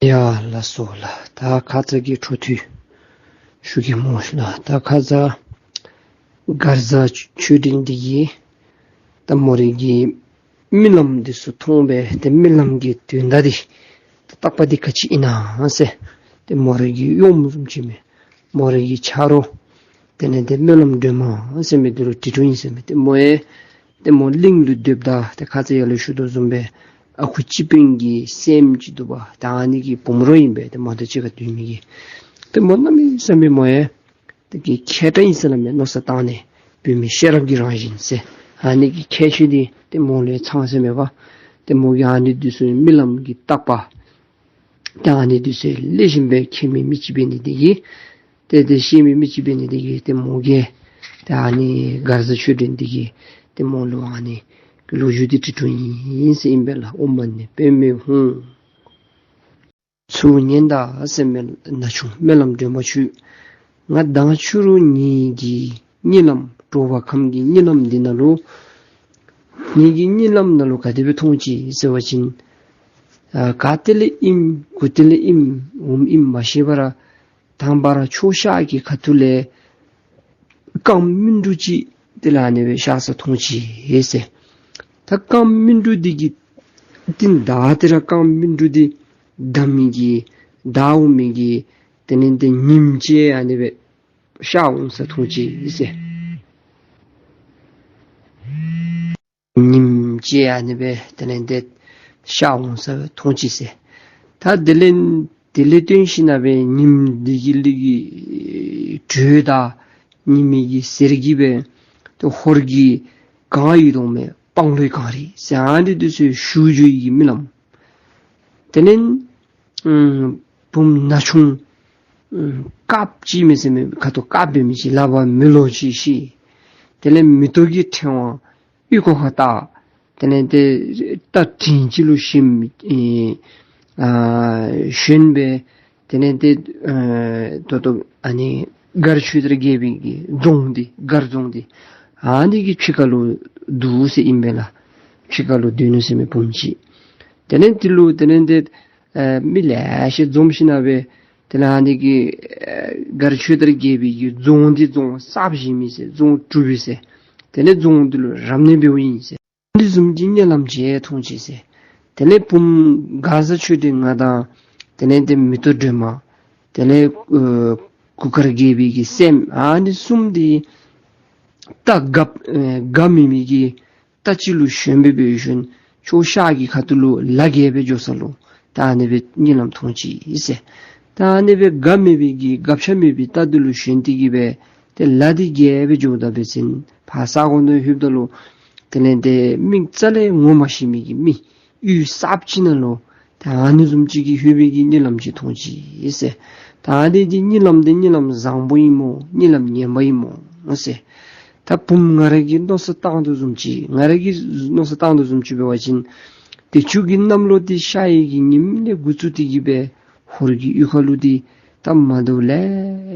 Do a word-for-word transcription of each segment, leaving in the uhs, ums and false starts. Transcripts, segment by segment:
ཡ་ལགས་སོ་ལགས། ད་ཁ་ཙ་གི་འཕྲོ་མཐུད་ཞུ་གེ་སྨོ་ལགས། ད་ཁ་ཙ་མགར་བཟའ་ཆོས་སྒྲོན་འདི་གིས་ད་མོ་རའི་གི་རྨི་ལམ་འདི་ཚུ་མཐོང་སྦེ་ཏེ་རྨི་ལམ་གྱི་དོན་དག་འདི་ཏེ་རྟག་པ་འདི་ག་ཅི་ཨིན་ན་ཟེར། ཏེ་མོ་རའི་གི་གཡོགམོ་བཟུམ་ཅིག་མས། མོ་རའི་གི་ཆ་རོགས། དེ་ལས་ཏེ་སྨོན་ལམ་སྒྲོལ་མ་ཟེར་མི་འདི་ལུ་དྲི་དོ་ཨིན་ཟེར་མས། ཏེ་མོ་ཡང་ཏེ་མོ་གླིང་ལུ་སྡོདཔ་ད་ཏེ་ཁ་ཙ་ཡར་ལུ་ཞུ་དོ་བཟུམ་སྦེ་ཨ་ཁུ་སྤྱི་དཔོན་གྱི་སྲསམོ་ཅིག་འདུག་པ། ད་ཨ་ནི་གི་བུམོ་ར་ཨིན་པས། ཏེ་མོ་དང་གཅིག་ཁར་སྡོད་མི་གི། ཏེ་མོ་གནམ་མེད་ས་མེད་མོ་ཡང་ཏེ་གི་མཁས་དྲགས་ཨིན་ཟེར་སླབ་མས། མནོ་བསམ་བཏང་ནི་བུད་མེད་ཤེས་རབ་ཀྱི་རང་བཞིན་ཟེར། ཨ་ནི་གི་ཁྱད་ཆོས་འདི་ཏེ་མོ་ལུ་ཡང་ཚང་ཟེར་མས་པ། ཏེ་མོ་གིས་ཨ་ནི་འདི་ཚུ་རྨི་ལམ་གྱི་རྟག་པ་ཏེ་ཨ་ནི་འདི་ཚུ་ལེགས་ཤོམ་སྦེ་མཁྱེན་མི་མི་ཅིག་འབད་ནི་འདི་གིས་ཏེ་ཏེ་ཤེས་མི་མི་ཅིག་འབད་ནི་འདི་གིས་ཏེ་མོ་གིས་ཏེ་ཨ་ནི་མགར་བཟའ་ཆོས་སྒྲོན་འདི་གིས་ཏེ་མོ་ལུ་ཨ་ནི་ལོ་རྒྱུས་འདི་དྲི་དོ་ཨིན་ཟེར་ཨིན་པས་ལགས། ཨོཾ་མ་ཎི་པདྨེ་ཧཱུྃ། ཚུར་ཉན་ད་ཟེར་མས། ན་ཆུང་སྨོན་ལམ་སྒྲོལ་མ་ཁྱོད། ང་མདང་ཕྱི་རུ་ངེ་གི་གཉིད་ལམ་གྲོ་བ་ཁམས་ཀྱི་གཉིད་ལམ་འདི་ནང་ལུ་ངེ་གི་གཉིད་ལམ་ནང་ལུ་ག་དེ་སྦེ་མཐོང་ཅི་ཟེར་བ་ཅིན་ཨ་ག་ཏེ་ལས་ཨིནམ་གུ་ཏེ་ལས་ཨིནམ་འོངམ་ཨིནམ་མ་ཤེས་པར་དང་པ་ར་ཕྱོགས་ཤར་གྱི་ཁ་ཐུག་ལས་རྐངམ་སྨིན་དྲུག་ཅིག་དེ་ལས་ཨ་ནི་སྦེ་ཤར་ས་མཐོང་ཅི་ཟེར། ད་རྐངམ་སྨིན་དྲུག་འདི་གི་རྟིང་བདའ་སྟེ་ར་རྐངམ་སྨིན་དྲུག་འདི་བདའ་མི་གི་བདའ་འོང་མི་གི་དེ་ལས་ཏེ་ཉིམ་ཅིག་ཨ་ནི་སྦེ་ཤར་འོང་ས་མཐོང་ཅི་ཟེར། ཉིམ་ཅིག་ཨ་ནི་སྦེ་དེ་ལས་ཏེ་ཤར་འོང་ས་མཐོང་ཅི་ཟེར། ད་དེ་ལས་དེ་ལས་བརྟེན་ཞིནམ་ལས་ཉིམ་འདི་གི་ལས་ཀྱི་དྲོད་དང་ཉི་མའི་གི་ཟེར་གྱིས་སྦེ་ཏེ་ཧོར་གྱིས་གང་ཡོད་དོ་མེད་སྤང་ལོས་གང་རེད་ཟེར་ཨ་ནི་འདི་ཚུ་ཞུ་རྒྱུ་ཡི་གི་རྨི་ལམ། དེ་ལས་ཨམ་བུམོ་ན་ཆུང་ཨམ་དཀརཔོ་ཅིག་མས་ཟེར་མས། ཁ་དོག་དཀརཔོ་འབད་མི་ཅིག་ལག་པར་མེ་ལོང་ཅིག་བཤེད། དེ་ལས་མེ་ཏོག་གི་ཕྲེང་བ་ཨོལ་ལྐོག་ཁར་བཏགས། དེ་ལས་ཏེ་རྟ་མགྲིན་ཅིག་ལུ་ཞོན་ཨེ་ཨ་ཞོན་སྦེ་དེ་ལས་ཏེ་ཨེ་ད་ལྟོ་ཨ་ནི་མགར་ཆོས་དར་རྒྱལ་པོའི་གི་རྫོང་འདི་མགར་རྫོང་འདི་ཨ་ནི་གི་ཕྱི་ཁ་ལུ་འདུག་ཟེར་ཨིན་པས་ལགས། ཕྱི་ཁ་ལུ་སྡོད་ནུག་ཟེར་མས་བུམོ་ཅིག། དེ་ལས་དེ་ལུ་དེ་ལས་ཏེ་ཨེ་མི་ལེ་ཤ་འཛོམས་ཞིནམ་ལས་དེ་ལས་ཨ་ནི་གི་ཨེ་མགར་ཆོས་དར་རྒྱལ་པོའི་གི་རྫོང་འདི་རྫོང་གསརཔ་བཞེངས་མི་ཟེར་རྫོང་གྲུབ་པས་ཟེར། དེ་ལས་རྫོང་འདི་ལུ་རབ་གནས་འབདཝ་ཨིན་ཟེར། འདི་བཟུམ་གྱི་གཉིད་ལམ་ཅིག་མཐོང་ཅི་ཟེར། དེ་ལས་བུམོ་མགར་བཟའ་ཆོས་སྒྲོན་ང་དང་དེ་ལས་ཏེ་མེ་ཏོག་སྒྲོལ་མ་དེ་ལས་ཨེ་གུར་དཀར་རྒྱལ་པོའི་གི་སྲསམོ་ཨ་ནི་གསུམ་འདི་རྟ་འགབ་ཨེ་འགབ་མེད་མི་གི་རྟ་ཅིག་ལུ་ཞོན་སྦེ་འབད་ཞིནམ་ཕྱོགས་ཤར་གྱི་ཁ་ཐུག་ལུ་ལ་བརྒལ་སྦེ་འགྱོ་ས་ལུ་ད་ཨ་ནི་སྦེ་གཉིད་ལམ་མཐོང་ཅི་ཟེར། ད་ཨ་ནི་སྦེ་འགབ་མེད་པའི་གི་འགབ་ཆག་མེད་པའི་རྟ་འདི་ལུ་ཞོན་ཏེ་གི་སྦེ་ཏེ་ལ་འདི་བརྒལ་སྦེ་འགྱོཝ་ད་འབད་བ་ཅིན་ཕར་ས་གོ་ནང་ལྷོདཔ་ད་ལུ་དེ་ལས་ཏེ་མིག་རྩ་ལས་ངོ་མ་ཤེས་མི་གི་མི་གཡུས་གསརཔ་ཅིག་ནང་ལུ་ད་ཨ་ནི་བཟུམ་ཅིག་གི་ལྷོད་པའི་གི་གཉིད་ལམ་ཅིག་མཐོང་ཅི་ཟེར། ད་ཨ་ནི་འདི་གཉིད་ལམ་འདི་གཉིད་ལམ་བཟང་པོ་ཨིན་མོ་གཉིད་ལམ་ངན་པ་ཨིན་མོ་ཟེར། ད་བུམོ་ང་ར་གིས་མནོ་བསམ་བཏང་དོ་བཟུམ་ཅིག་ང་ར་གིས་མནོ་བསམ་བཏང་དོ་བཟུམ་ཅིག་འབད་བ་ཅིན་ཏེ་ཁྱོད་ཀྱི་གནམ་ལོ་འདི་ཤར་ཡི་གི་ཉིནམ་ལས་འགོ་བཙུགས་ཏེ་གི་སྦེ་ཧོར་གྱི་གཡུས་ཁ་ལུ་འདི་སྟབས་མ་བདེཝ་ལེ་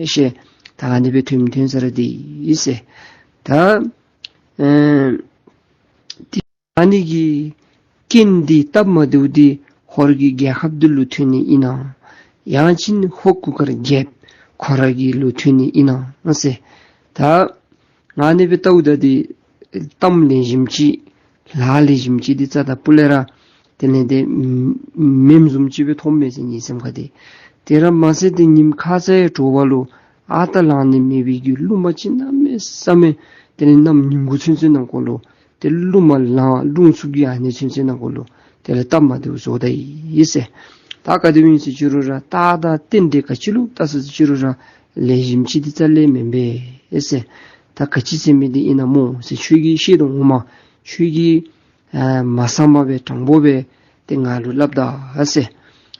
ཤ་ད་ཨ་ནི་སྦེ་ཐོན་ཐོན་ས་ར་འདི་ཨིན་ཟེར། ད་ཨེ་ཏེ་ཨ་ནི་གི་རྐྱེན་འདི་སྟབས་མ་བདེཝ་འདི་ཧོར་གྱི་རྒྱལ་ཁབ་འདི་ལུ་ཐོན་ནི་ཨིན་ན་ཡང་ཅིན་ཧོར་གུར་དཀར་རྒྱལཔོ་ཁོ་ར་གི་ལུ་ཐོན་ནི་ཨིན་ན་ཟེར། ད་ང་ཨ་ནི་སྦེ་བལྟཝ་ད་འདི་གཏམ་ལེགས་ཤོམ་ཅིག་ལཱ་ལེགས་ཤོམ་ཅིག་འདི་རྩ་དང་སྤུ་ལས་ར་དེ་ལས་ཏེ་མེནམ་བཟུམ་ཅིག་སྦེ་མཐོངམ་མས་ཟེར་ངེའི་སེམས་ཁར་འདི། དེ་ར་མ་ཚད་ཏེ་ཉིམ་ཁ་ཙ་ཡང་དྲོ་པ་ལུ་ཨ་རྟག་ལང་ནི་མེད་པའི་གི་རླུང་མ་ཅིག་གནམ་མེད་ས་མེད་དེ་ལས་གནམ་ཉིན་གུང་ཚུན་ཚོད་ནང་འཁོད་ལུ་ཏེ་རླུང་མ་ལང་རླུང་འཚུབ་ཀྱི་ཨ་ནི་ཚུན་ཚོད་ནང་འཁོད་ལུ་དེ་ལས་སྟབས་མ་བདེཝ་བཟོ་ད་ཡི་ཟེར། ད་ག་དེ་སྦེ་ཨིན་ཟེར་ཅི་རུང་ར་རྟགས་དང་རྟེན་འབྲེལ་ག་ཅི་ལུ་བལྟ་ཟེར་ཅི་རུང་ར་ལེགས་ཤོམ་ཅིག་འདི་རྩ་ལས་མེན་པས་ཟེར། ད་ག་ཅི་ཟེར་མི་འདི་ཨིན་ན་སྨོ་ཟེར། ཁྱོད་ཀྱིས་ཤེས་དོ་འོང་མས། ཁྱོད་ཀྱིས་ཨ་མ་གསང་པ་སྦེ་དྲང་པོ་སྦེ་ཏེ་ང་ལུ་སླབ་ད་ཟེར།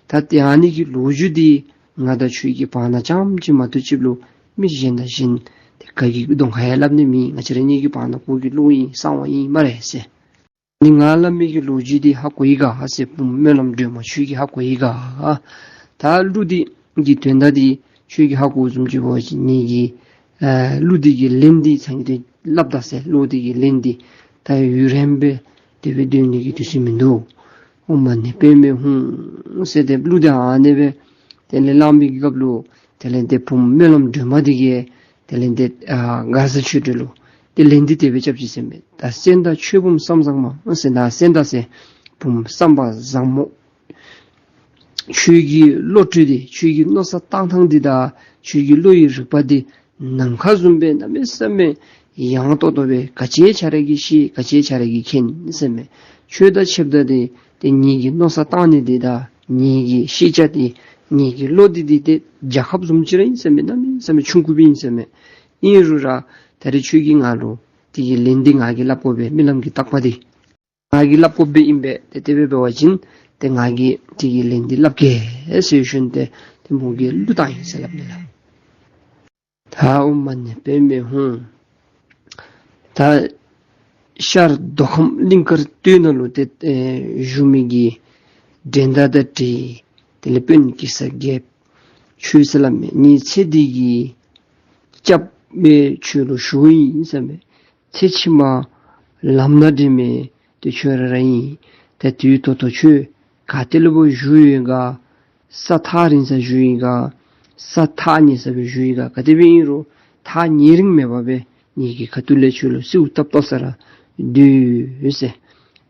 ད་ཏེ་ཨ་ནི་གི་ལོ་རྒྱུས་འདི་ང་དང་ཁྱོད་ཀྱི་བར་ན་རྐྱངམ་ཅིག་མ་གཏོགས་ཅིག་ལུ་མི་གཞན་དང་གཞན་ཏེ་ག་གི་གདོང་ཁར་ཡང་སླབ་ནི་མེད། ང་བཅས་ར་གཉིས་ཀྱི་བར་ན་གུ་གི་བློ་ཨིན་གསང་བ་ཨིན་སྨ་རེ་ཟེར། ནི་ང་སླབ་མི་གི་ལོ་རྒྱུས་འདི་ཧ་གོ་ཡི་ག་ཟེར། བུམོ་སྨོན་ལམ་སྒྲོལ་མ་ཁྱོད་ཀྱིས་ཧ་གོ་ཡི་ག། ད་གླུ་འདི་གི་དོན་དག་འདི་ཁྱོད་ཀྱིས་ཧ་གོཝ་བཟུམ་ཅིག་འབད་བ་ཅིན་ངེ་གི་ཨ་གླུ་འདི་གི་ལན་འདི་ཚང་གི་དེ་སླབ་ད་ཟེར། གླུ་འདི་གི་ལན་འདི་ད་ཡུན་རིངམོ་སྦེ་དེ་སྦེ་སྡོད་ནི་གི་དུས་ཚོད་མིན་འདུག། ཨོཾ་མ་ཎི་པདྨེ་ཧཱུྃ་ཟེར་ཏེ་གླུ་དེ་ཨ་ནི་སྦེ་དེ་ལས་བླངས་པའི་གི་སྐབས་ལུ་དེ་ལས་ཏེ་བུམོ་སྨོན་ལམ་སྒྲོལ་མ་དེ་གིས་དེ་ལས་ཏེ་ཨ་མགར་བཟའ་ཆོས་སྒྲོན་ལུ་ཏེ་ལན་འདི་དེ་སྦེ་རྐྱབ་ཅི་ཟེར་མས། ད་གསན་དང་ཆོས་བུམ་བསམ་བཟང་མ་ཟེར། ད་གསན་དང་ཟེར་བུམོ་བསམ་པ་བཟང་མོ། ཁྱོད་ཀྱི་བློ་གྲོས་འདི་ཁྱོད་ཀྱི་མནོ་བསམ་བཏང་ཐངས་འདི་དང་ཁྱོད་ཀྱི་བློ་ཡི་རིག་པ་འདི་ནམ་མཁའ་བཟུམ་སྦེ་གནམ་མེད་ས་མེད་ཡངས་ཏོག་ཏོ་སྦེ་ག་ཅི་ཆ་ར་གིས་ཤེས་ག་ཅི་ཆ་ར་གིས་མཁྱེན་ཟེར་མས། ཁྱོད་དང་ཕྱདཔ་ད་འདི་ཏེ་ངེ་གི་མནོ་བསམ་བཏང་ནི་འདི་དང་ངེ་གི་ཤེས་བྱ་འདི་ངེ་གི་བློ་འདི་འདི་ཏེ་རྒྱ་ཁབ་བཟུམ་ཅིག་ར་ཨིན་ཟེར་མས། གནམ་མེད་ས་མེད་ཆུང་ཀུ་སྦེ་ཨིན་ཟེར་མས། ཨིན་རུང་ར་ད་རེས་ཁྱོད་ཀྱིས་ང་ལུ་དེ་གི་ལན་འདི་ང་གིས་སླབ་དགོ་པས། རྨི་ལམ་གྱི་བརྟག་པ་འདི་ང་གིས་སླབ་དགོཔ་སྦེ་ཨིན་པས། ཏེ་དེ་སྦེ་འབད་བ་ཅིན་ཏེ་ང་གིས་དེ་གི་ལན་འདི་སླབ་གེ་ཟེར་ཞུ་ནི། ཏེ་ཏེ་མོ་གིས་གླུ་བཏང་ཡི་ཟེར་སླབ་མས་ལགས། ད་ཨོཾ་མ་ཎི་པདྨེ་ཧཱུྃ། ད་ཤར་མདོ་ཁམས་གླིང་དཀར་སྟོད་ནང་ལུ་ཏེ་ཨེ་བཞུགས་མི་གི་འགྲན་ཟླ་དང་བྲལ་དེ་ལས་དཔོན་གེ་སར་རྒྱལཔོ་ཁྱོད་ཟེར་སླབ་མས། ངེའི་ཚེ་འདི་གི་སྐྱབས་སྦེ་ཁྱོད་ལུ་ཞུཝ་ཨིན་ཟེར་མས། ཚེ་ཕྱི་མ་ལམ་སྣ་འདྲེན་མི་དེ་ཁྱོད་ར་ར་ཨིན། ཏེ་དུས་ད་ལྟོ་ཁྱོད་ག་ཏེ་ལུ་བཞུགས་ཡོད་ག། ས་ཐག་རིང་ས་བཞུགས་ཡི་ག། ས་ཐག་ཉེ་ས་སྦེ་བཞུགས་ཡི་ག། ག་དེ་སྦེ་ཨིན་རུང་ཐག་ཉེ་རིང་མེད་པར་སྦེ་ངེ་གི་ཁ་ཐུག་ལས་ཁྱོད་ལུ་གསོལཝ་བཏབ་བཏབ་ས་ར་འདུག་ཟེར།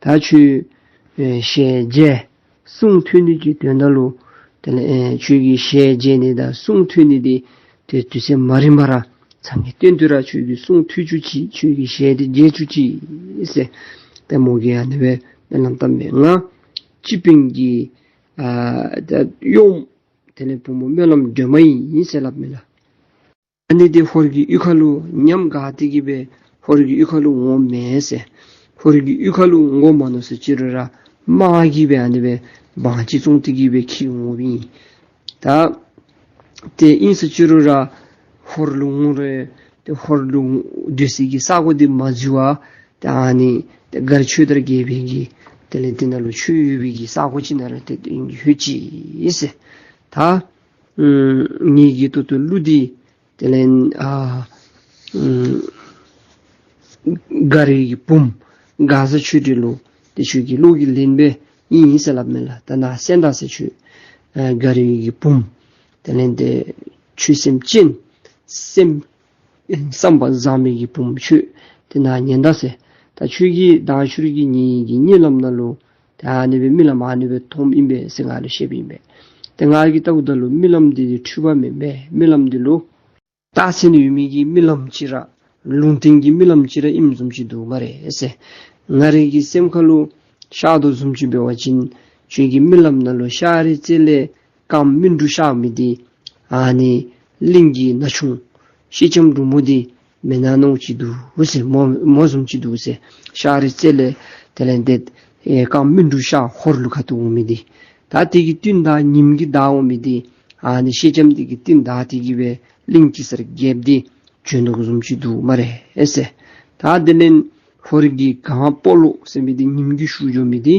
ད་ཁྱོད་ཨེ་ཞལ་མཇལ་གསུང་ཐོས་ནི་གི་དོན་དག་ལུ་དེ་ལས་ཨེ་ཁྱོད་ཀྱི་ཞལ་མཇལ་ནི་དང་གསུང་ཐོས་ནི་འདི་ཏེ་དུས་ཚོད་མ་རིངམ་ར་ཚང་གི་སྟེང་དུ་ར་ཁྱོད་ཀྱི་གསུང་ཐོས་བཅུག་ཅིག། ཁྱོད་ཀྱི་ཞལ་འདི་མཇལ་བཅུག་ཅིག་ཟེར། ཏེ་མོ་གིས་ཨ་ནི་སྦེ་སྨོན་ལམ་བཏབ་མས། ང་སྤྱི་དཔོན་གྱི་ཨ་ད་གཡོགམོ་དེ་ལས་བུམོ་སྨོན་ལམ་སྒྲོལ་མ་ཨིན་ཟེར་སླབ་མས་ལགས། ཨ་ནི་འདི་ཧོར་གྱི་གཡུས་ཁ་ལུ་ཉམས་དགའ་སྟེ་གི་སྦེ་ཧོར་གྱི་གཡུས་ཁ་ལུ་འོང་མེད་ཟེར། ཧོར་གྱི་གཡུས་ཁ་ལུ་འོང་མ་ནུམ་ཟེར་ཅི་རུང་ར་དམག་གིས་སྦེ་ཨ་ནི་སྦེ་དབང་ཅིག་བཙོང་སྟེ་གི་སྦེ་འཁྱིད་འོངམ་ཨིན། ད་དེ་ཨིན་ཟེར་ཅི་རུང་ར་ཧོར་ལུ་འོང་རུང་ཏེ་ཧོར་ལུ་སྡོད་སའི་གི་ས་གོ་འདི་མ་འཛུལ་བར་ཏེ་ཨ་ནི་ཏེ་མགར་ཆོས་དར་རྒྱལ་པོའི་གི་དེ་ལས་དེ་ནང་ལུ་ཆོས་ཡོད་པའི་གི་ས་གོ་ཅིག་ནང་ར་ཏེ་ལྷོད་ཅི་ཟེར། ད་ངེ་གི་ད་ལྟོ་གླུ་འདི་དེ་ལས་ཨ་མགར་བའི་གི་བུམོ་མགར་བཟའ་ཆོས་སྒྲོན་ལུ་ཏེ་ཁྱོད་ཀྱི་བློ་གི་ལན་སྦེ་ཨིན་ཟེར་སླབ་མས་ལགས། ད་ནཱ་གསན་དང་ཟེར། ཁྱོད་ཨ་མགར་བའི་གི་བུམོ་དེ་ལས་ཏེ་ཆོས་སེམས་ཅན་སེམས་བསམ་པ་བཟང་མི་གི་བུམོ་ཁྱོད་དེ་ནཱ་ཉན་དང་ཟེར། ད་ཁྱོད་ཀྱིས་ད་ཕྱི་རུ་གི་ངེ་གི་གཉིད་ལམ་ནང་ལུ་ད་ཨ་ནི་སྦེ་རྨི་ལམ་ཨ་ནི་སྦེ་མཐོངམ་ཨིན་པས་ཟེར་ང་ལུ་བཤད་པའི་ཨིན་པས། ཏེ་ང་གིས་བལྟཝ་ད་ལུ་རྨི་ལམ་འདི་འདི་འཁྲུལ་པ་མེན་པས། རྨི་ལམ་འདི་ལུ་རྟགས་མཚན་ཡོད་མི་གི་རྨི་ལམ་ཅིག་ར་ལུང་བསྟན་གྱི་རྨི་ལམ་ཅིག་ར་ཨིནམ་བཟུམ་ཅིག་འདུག་སྨ་རེ་ཟེར། ང་རའི་གི་སེམས་ཁ་ལུ་ཤར་དོ་བཟུམ་ཅིག་འབད་བ་ཅིན་ཁྱོད་ཀྱི་རྨི་ལམ་ནང་ལུ་ཤར་རི་རྩེ་ལས་རྐངམ་སྨིན་དྲུག་ཤར་མི་འདི་ཨ་ནི་གླིང་གི་ན་ཆུང་སེང་ལྕམ་འབྲུག་མོ་འདི་མེན་ན་མནོཝ་ཅིག་འདུག་ཟེར། མོ་མོ་བཟུམ་ཅིག་འདུག་ཟེར། ཤར་རི་རྩེ་ལས་དེ་ལས་ཏེ་ཨེ་རྐངམ་སྨིན་དྲུག་ཤར་ཧོར་ལུ་ཁ་ཐུག་འོང་མི་འདི། ད་དེ་གི་རྟིང་བདའ་ཉིམ་གིས་བདའ་འོང་མི་འདི་ཨ་ནི་སེང་ལྕམ་འདི་གི་རྟིང་བདའ་སྟེ་གི་སྦེ་གླིང་གེ་སར་རྒྱལཔོ་འདི་བྱོན་དོ་བཟུམ་ཅིག་འདུག་སྨ་རེ་ཟེར། ད་དེ་ལས་ཧོར་གྱི་གངས་སྤོ་ལོ་ཟེར་མི་འདི་ཉིམ་གིས་ཞུ་འགྱོ་མི་འདི་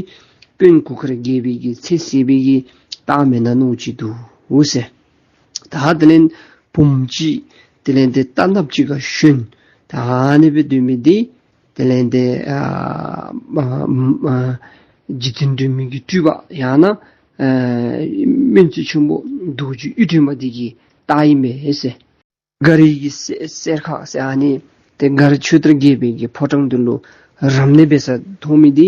དཔོན་གུར་དཀར་རྒྱལ་པོའི་གི་ཚེ་ཟད་པའི་གི་རྟགས་མེན་ན་མནོཝ་ཅིག་འདུག་ཟེར། ད་དེ་ལས་བུམོ་ཅིག་དེ་ལས་ཏེ་རྟ་ནགཔོ་ཅིག་ག་ཞོན། ད་ཨ་ནི་སྦེ་སྡོད་མི་འདི་དེ་ལས་ཏེ་ཨ་ཨ་ཨ་འཇིག་རྟེན་སྒྲོན་མེ་གི་སྤྲུལ་པ་ཡང་ན་ཨ་སྨན་བཙུན་ཆེན་པོ་རྡོ་རྗེ་གཡུ་སྒྲོན་མ་འདི་གི་རྟགས་ཨིན་མས་ཟེར། མགར་བའི་གི་གསེར་གསེར་ཁ་ཟེར་ཨ་ནི་ཏེ་མགར་ཆོས་དར་རྒྱལ་པོའི་གི་ཕོ་བྲང་འདི་ལུ་རབ་གནས་འབད་ས་མཐོང་མི་འདི་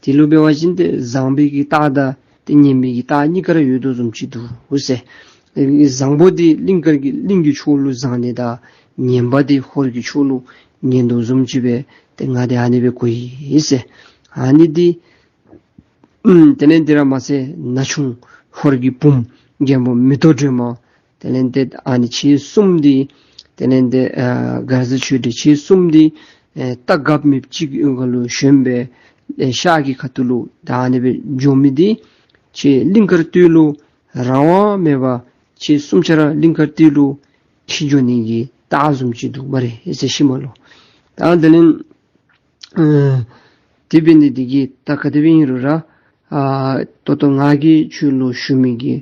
དེ་ལུ་འབད་བ་ཅིན་ཏེ་བཟང་པོའི་གི་རྟགས་དང་ཏེ་ངན་པའི་གི་རྟགས་གཉིས་ཀ་ར་ཡོད་དོ་བཟུམ་ཅིག་འདུག་ཟེར། བཟང་པོ་འདི་གླིང་དཀར་གྱི་གླིང་གི་ཕྱོགས་ལུ་བཟང་ནི་དང་ངན་པ་འདི་ཧོར་གྱི་ཕྱོགས་ལུ་ངན་དོ་བཟུམ་ཅིག་སྦེ་ཏེ་ང་འདི་ཨ་ནི་སྦེ་གོ་ཡི་ཟེར། ཨ་ནི་འདི་ཨུམ་དེ་ལས་འདི་ར་མ་ཚད་ན་ཆུང་ཧོར་གྱི་བུམོ་རྒན་པོ་མེ་ཏོག་སྒྲོལ་མ། དེ་ལས་འདི་ཨ་ནི་ཁྱེད་གསུམ་འདི་དེ་ལས་འདི་ཨ་མགར་བཟའ་ཆོས་སྒྲོན་ཁྱེད་གསུམ་འདི་ཨེ་རྟ་གབ་མི་ཅིག་གུ་ལུ་ཞོན་སྦེ་ཨེ་ཤར་གྱི་ཁ་ཐུག་ལུ་ད་ཨ་ནི་སྦེ་འགྱོ་མི་འདི་ཁྱེད་གླིང་དཀར་སྟོད་ལུ་རང་དབང་མེད་པར་ཁྱེད་གསུམ་ཆ་ར་གླིང་དཀར་སྟོད་ལུ་འཁྱིད་འགྱོ་ནི་གི་རྟགས་བཟུམ་ཅིག་འདུག་སྨ་རེ་ཟེར་ཤུལ་མ་ལུ། ད་དེ་ལས་ཨ་དེ་འབད་ནི་འདི་གིས་ད་ག་དེ་སྦེ་ཨིན་རུང་ར་ཨ་ད་ལྟོ་ང་གིས་ཁྱོད་ལུ་ཞུ་མི་གི་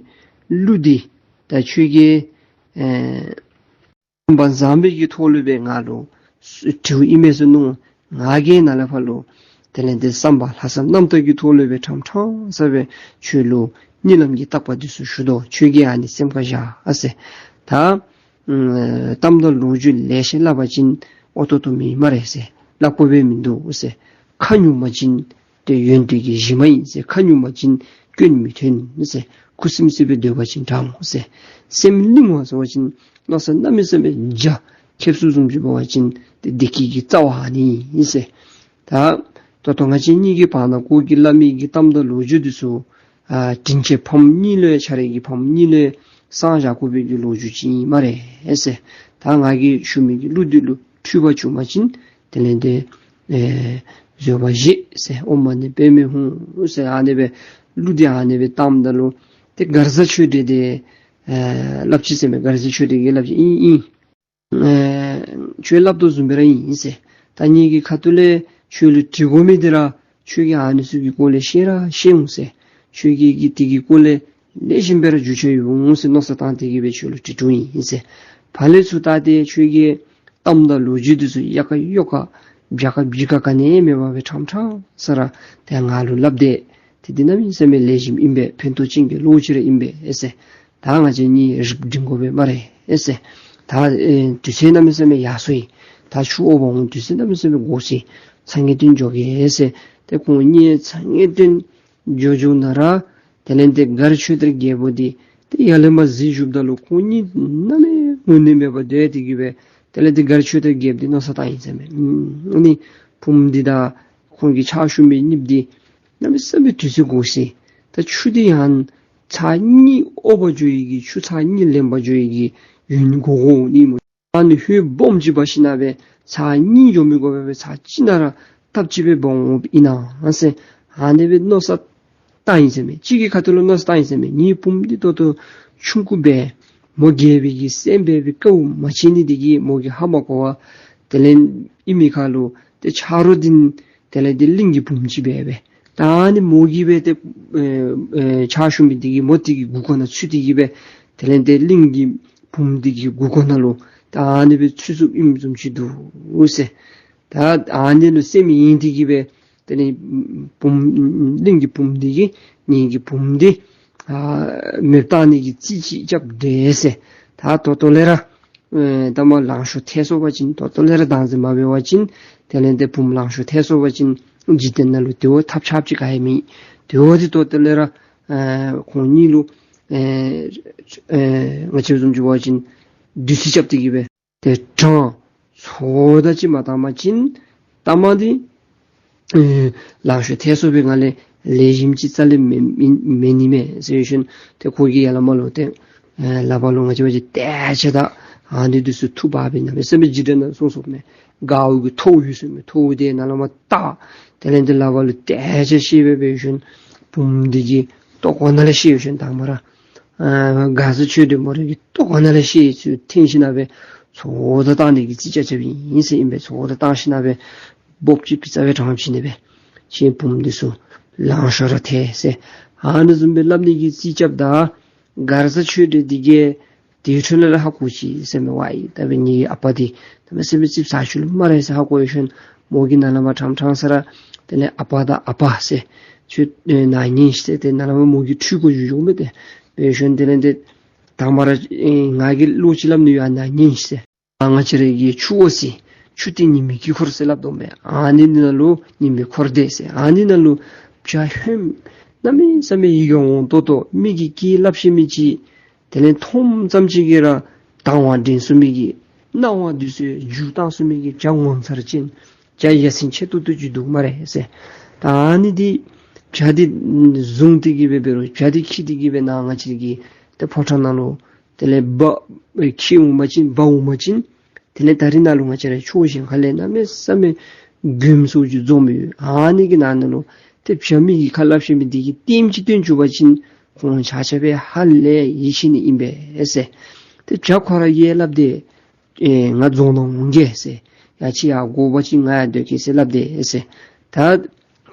གླུ་འདི་ད་ཁྱོད་ཀྱིས་ཨེ་བསམ་པ་བཟང་པོའི་གི་ཐོག་ལུ་སྦེ་ང་ལུ་དྲིཝ་ཨིན་མས་ཟེར་མནོ། ང་གིས་ནཱ་ལས་ཕར་ལུ་ དེ་ལས་ཏེ་བསམ་པ་ལྷག་བསམ་རྣམ་དག་གི་ཐོག་ལས་སྦེ་ཕྲང་ཕྲང་ས་སྦེ་ཁྱོད་ལུ་གཉིད་ལམ་གྱི་བརྟག་པ་འདི་ཚུ་ཞུ་དོ། ཁྱོད་ཀྱིས་ཨ་ནི་སེམས་ཁར་བཞག་ཨ་ཟེར། ད་ཨ་གཏམ་དང་ལོ་རྒྱུས་ལེ་ཤ་སླབ་པ་ཅིན་ཨོ་ཏོ་ཏོ་མེན་སྨ་རེ་ཟེར། སླབ་དགོཔ་སྦེ་མིན་འདུག་ཟེར། ཁ་ཉུང་བ་ཅིན་ཏེ་ཡོན་ཏན་གྱི་གཞི་མ་ཨིན་ཟེར། ཁ་ཉུང་བ་ཅིན་སྐྱོན་མི་ཐོན་ཟེར། ཁུ་སིམ་སིམ་སྦེ་སྡོད་པ་ཅིན་དྲག་འོང་ཟེར། སེམས་ལྷིང་བ་བཟོ་བ་ཅིན་མནོ་བསམ་གནམ་མེད་ས་མེད་རྒྱ་ཁྱབ་སུ་བཟུམ་ཅིག་འབད་བ་ཅིན་ཏེ་བདེ་སྐྱིད་ཀྱི་རྩ་བ་ཨ་ནི་ཨིན་ཟེར། ད་ད་ལྟོ་ང་བཅས་གཉིས་ཀྱི་བར་ན་ཁོ་གིས་སླབ་མི་གི་གཏམ་དང་ལོ་རྒྱུས་འདི་ཚུ་ཨ་དྲིན་ཅན་ཕམ་གཉིས་ལུ་ཡང་ཁྱོད་རའི་གི་ཕམ་གཉིས་ལུ་ཡང་གསང་བཞག་དགོ་པའི་གི་ལོ་རྒྱུས་ཅིག་ཨིན་སྨ་རེ་ཟེར། ད་ང་གིས་ཞུ་མི་གི་གླུ་འདི་ལུ་འཁྲུལ་པ་བྱུང་བ་ཅིན་དེ་ལས་ཏེ་ཨེ་བཟོད་པ་བཞེས་ཟེར། ཨོཾ་མ་ཎི་པདྨེ་ཧཱུྃ་ཟེར། ཨ་ནི་སྦེ་གླུ་འདི་ཨ་ནི་སྦེ་བཏངམ་ད་ལུ་ཏེ་མགར་བཟའ་ཆོས་སྒྲོན་འདི་ཨེ་སླབ་ཅི་ཟེར་མས། མགར་བཟའ་ཆོས་སྒྲོན་གྱིས་སླབ་ཅི། ཨིན་ཨིན། ཨེ་ཁྱོད་སླབ་དོ་བཟུམ་སྦེ་ར་ཨིན་ཟེར། ད་ངེ་གི་ཁ་ཐུག་ལས་ཁྱོད་ལུ་དྲི་དགོ་མི་འདི་ར་ཁྱོད་ཀྱིས་ཨ་ནི་ཚུ་གི་སྐོར་ལས་ཤེས་ར་ཤེས་འོང་ཟེར། ཁྱོད་ཀྱིས་གི་དེ་གི་སྐོར་ལས་ལེགས་ཤོམ་སྦེ་ར་རྒྱུས་ཆ་ཡོད་འོང་ཟེར་མནོ་བསམ་བཏང་སྟེ་གི་སྦེ་ཁྱོད་ལུ་དྲི་དྲིཝ་ཨིན་ཟེར། ཕར་ལས་ཚུར་ད་ཏེ་ཁྱོད་ཀྱི་གཏམ་དང་ལོ་རྒྱུས་འདི་ཚུ་ཡ་ག་ཡོ་ག་བྱ་ག་བྱི་ག་ག་ནི་མེད་པར་སྦེ་ཕྲང་ཕྲང་ས་ར་ཏེ་ང་ལུ་སླབ་སྟེ་ཏེ་འདི་གནམ་མེད་ས་མེད་ལེགས་ཤོམ་ཨིན་པས། ཕན་ཐོགས་ཅན་གྱི་བློ་ཅིག་ར་ཨིན་པས་ཨེ་ཟེར། ད་ང་བཅས་གཉིས་རིག་འགྲིམ་དགོ་པས་སྨ་རེ་ཨེ་ཟེར། ད་ཨེ་དུས་ཚོད་གནམ་མེད་ས་མེད་ཡར་སོ་ཡི། ད་ཆུ་འོ་བ་འོང་དུས་ཚོད་གནམ་མེད་ས་མེད་འགོར་སོ་ཡི། ཚ་ངེས་སྟོན་འགྱོ་གེ་ཨེ་ཟེར། ཏེ་ཁོང་གཉིས་ཚ་ངེས་སྟོན་འགྱོ་འགྱོཝ་ད་ར་དེ་ལས་ཏེ་མགར་ཆོས་དར་རྒྱལ་པོ་འདི་ཏེ་ཡར་ལས་མར་གཟིགས་བཞུགསཔ་ད་ལུ་ཁོང་གཉིས་གནམ་མེད་ངུ་ནི་མེད་པར་སྡོད་དེ་གི་སྦེ་དེ་ལས་ཏེ་མགར་ཆོས་དར་རྒྱལཔོ་འདི་མནོ་བསམ་བཏང་ཡི་ཟེར་མས། ཨ་ནི་བུམོ་འདི་དང་ཁོང་གི་ཕྱག་ཞུ་མི་གཉིསཔོ་འདི་གནམ་མེད་ས་མེད་དུས་ཚོད་འགོར་སོ་ཡི། ད་ཆུ་འདི་ཡང་ཚར་གཉིས་འོ་བར་འགྱོ་ཡི་གི་ཆུ་ཚར་གཉིས་ལེན་པར་འགྱོ་ཡི་གི་ཡུན་འགོར་འོང་ནི་སྨོ། ཨ་ནི་ཧོད་སྦོམ་ཅིག་འབག་ཞིན་ན་སྦེ་ཚར་གཉིས་འགྱོ་མི་དགོ་པར་སྦེ་ཚར་གཅིག་ནང་ར་སྟབས་གཅིག་སྦེ་འབག་འོང་ཨིན་ན་ཟེར་ཨ་ནི་སྦེ་མནོ་བསམ་བཏང་ཡི་ཟེར་མས། གཅིག་གི་ཁ་ཐུག་ལུ་མནོ་བསམ་བཏང་ཡི་ཟེར་མས། ངེའི་བུམོ་འདི་ད་ལྟོ་ཆུང་ཀུ་སྦེ་མོ་རྒས་པའི་གི་སེམས་འབད་བའི་དཀའཝ་མ་སྤྱད་ནི་དེ་གིས་མོ་གིས་ཧ་མ་གོ་བར་དེ་ལས་ཨིན་མི་ཁར་ལུ་ཏེ་ཆ་རོགས་འདི་དེ་ལས་ཏེ་གླིང་གི་བུམོ་ཅིག་སྦེ་སྦེ་ད་ཨ་ནི་མོ་གིས་སྦེ་ཏེ་ཨེ་ཨེ་ཕྱག་ཞུ་མི་དེ་གིས་མོ་དེ་གི་མགུ་སྐོར་ནང་ཚུད་དེ་གི་སྦེ་དེ་ལས་ཏེ་གླིང་གི་བུམོ་དེ་གི་མགུ་སྐོར་ནང་ལུ་ད་ཨ་ནི་སྦེ་ཚུད་ཚུདཔ་ཨིནམ་བཟུམ་ཅིག་འདུག་ཟེར། ད་ཨ་ནི་ལུ་སེམས་གཡེང་སྟེ་གི་སྦེ་དེ་ལས་བུམོ་གླིང་གི་བུམོ་འདི་གིས་ངེ་གི་བུམོ་འདི་ཨ་མེདཔ་བཏང་ནི་གི་རྩིས་ཅིག་རྐྱབ་དེས་ཟེར། ད་ད་ལྟོ་ལས་ར་ཨེ་ད་མ་ལང་ཤོར་ཐལ་སོང་པ་ཅིན་ད་ལྟོ་ལས་ར་བདག་འཛིན་མ་འབད་བ་ཅིན་དེ་ལས་ཏེ་བུམོ་ལང་ཤོར་ཐལ་སོང་པ་ཅིན་འཇིག་རྟེན་ནང་ལུ་དེ་བ་ཐབས་ཆག་ཅིག་ག་ཡང་མེད། དེ་བ་འདི་ད་ལྟོ་ལས་ར་ཨེ་ཁོང་གཉིས་ལུ་ཨེ་ཨེ་ང་བཅས་བཟུམ་ཅིག་འབད་བ་ཅིན་བདུད་རྩི་རྐྱབ་སྟེ་གི་སྦེ་ཏེ་དྲང་ཚོད་ད་ཅིག་མ་བཏང་པ་ཅིན་ད་མ་འདི་ཨེ་ལང་ཤོར་ཐལ་སོང་པའི་ངང་ལས་ལེགས་ཤོམ་ཅིག་རྩ་ལས་མེད་མེད་མེད་ནི་མས་ཟེར་ཞིནམ་ཏེ་ཁོ་གིས་ཡར་ལས་མར་ལུ་ཏེ་ཨེ་ལག་པ་ལུ་ང་བཅས་འབད་བ་ཅིན་ཏེ་ཆ་ད་ཨ་ནི་འདི་ཚུ་འཐུ་འབག་སྦེ་གནམ་མེད་ས་མེད་འཇིགས་སྐྲག་ནང་སོང་སོངམ་མས། གའུ་གི་ཐོཝ་ཡོད་ཟེར་མས། ཐོཝ་འདི་ནང་ལས་མར་བཏགས། དེ་ལས་ཏེ་ལག་པ་ལུ་ཏེ་ཆ་བཤེད་སྦེ་འབད་ཞིནམ་བུམོ་འདི་གི་ལྟོ་གོ་ནང་ལས་བཤེད་ཞིནམ་དང་པ་ར་ཨ་མགར་བཟའ་ཆོས་སྒྲོན་མོ་རའི་གི་ལྟོ་གོ་ནང་ལས་བཤེད་ཚུར་འཐེན་ཞིན་ན་སྦེ་ཚོད་ད་བཏང་ནི་གི་རྩིས་རྐྱབ་རྐྱབ་ཨིན་ཟེར་ཨིན་པས། ཚོད་ད་བཏང་ཞིན་ན་སྦེ་སྦོབ་ཅིག་སྦེ་རྩ་སྦེ་དྲང་ཞིན་ན་སྦེ་ཁྱེད་བུམོ་འདི་ཚུ་ལང་ཤོར་ར་ཐལ་ཟེར་ཨ་ནི་བཟུམ་སྦེ་སླབ་ནི་གི་རྩིས་རྐྱབ་ད་མགར་བཟའ་ཆོས་སྒྲོན་འདི་གིས་དེ་འཕྲོ་ལས་ར་ཧ་གོ་ཅི་ཟེར་མས། ཝའི་ད་འབདན་ངེ་གི་ཨ་པ་འདི་གནམ་མེད་ས་མེད་ཙིགཔ་ཟ་བཅུག་ལོ་སྨ་རེ་ཟེར་ཧ་གོ་ཡོད་ཞིནམ་མོ་གིས་ནཱ་ལས་མར་ཕྲང་ཕྲང་ས་ར་དེ་ལས་ཨ་པ་དང་ཨ་པ་ཟེར་ཁྱོད་ཨེ་ནཱ་ཉན་ཤིག་ཟེར་ཏེ་ནཱ་ལས་མར་མོ་གིས་ཁྲུས་དགོ་ཞུ་ཞུཝ་མས། ཏེ་འབད་ཞིནམ་དེ་ལས་ཏེ་དང་པ་ར་ཨེ་ང་གིས་བློ་ཅིག་སླབ་ནི་ཡོད། ནཱ་ཉན་ཤིག་ཟེར། ཨ་ང་བཅས་རའི་གི་ཆུ་འོ་ཟེར་ཆུ་སྟེང་ཉི་མའི་དཀྱིལ་འཁོར་ཟེར་སླབ་དོ་མས། ཨ་ནི་ནང་ལུ་ཉི་མའི་འཁོར་འདི་ཟེར་ཨ་ནི་ནང་ལུ་བྱ་ཧོནམ་གནམ་མེད་ས་མེད་ཡིད་ཁར་འོང་ཏོག་ཏོ་མི་གིས་སྐད་སླབ་ཤེས་མི་ཅིག་དེ་ལས་མཐོངམ་ཙམ་ཅིག་གིས་ར་དང་བ་འདྲེན་ཚུགས་མི་གི་སྣང་བ་འདི་ཚུ་འཇུ་བཏང་ཚུགས་མི་གི་བྱ་ངོ་མཚར་ཅན་བྱ་ཡ་མཚན་ཆེ་ཏོག་ཏོ་ཅིག་འདུག་སྨ་རེ་ཟེར། ད་ཨ་ནི་འདི་བྱ་འདི་བཟུང་སྟེ་གི་སྦེ་འབད་རུང་བྱ་འདི་འཁྱིད་དེ་གི་སྦེ་ནཱ་ང་བཅས་ཀྱི་ཏེ་ཕོ་བྲང་ནང་ལུ་དེ་ལས་འབག་འཁྱིད་འོང་པ་ཅིན་འབག་འོང་པ་ཅིན་དེ་ལས་ད་རིས་ནཱ་ལུ་ང་བཅས་ར་ཆོས་གཞན་ཁ་ལས་གནམ་མེད་ས་མེད་མགྱོནམ་སུ་ཅིག་འཛོམས་ཡོད། ཨ་ནི་གི་ནང་ན་ལུ་ཏེ་བྱ་མི་གིས་ཁ་སླབ་ཤེས་མི་འདི་གིས་ལྟདམོ་ཅིག་སྟོན་བཅུག་པ་ཅིན་ཁོང་ཆ་ཁྱབ་སྦེ་ཧ་ལས་ཡིད་ཆེས་ནི་ཨིན་པས་ཟེར། ཏེ་བྱ་ཁོ་ར་གིས་སླབ་སྟེ་ཨེ་ང་རྫོང་ནང་འོང་གེ་ཟེར། ཡ་ཁྱེད་ཡར་འགོར་བ་ཅིན་ང་ཡར་སྡོད་གེ་ཟེར་སླབ་སྟེ་ཟེར། ད་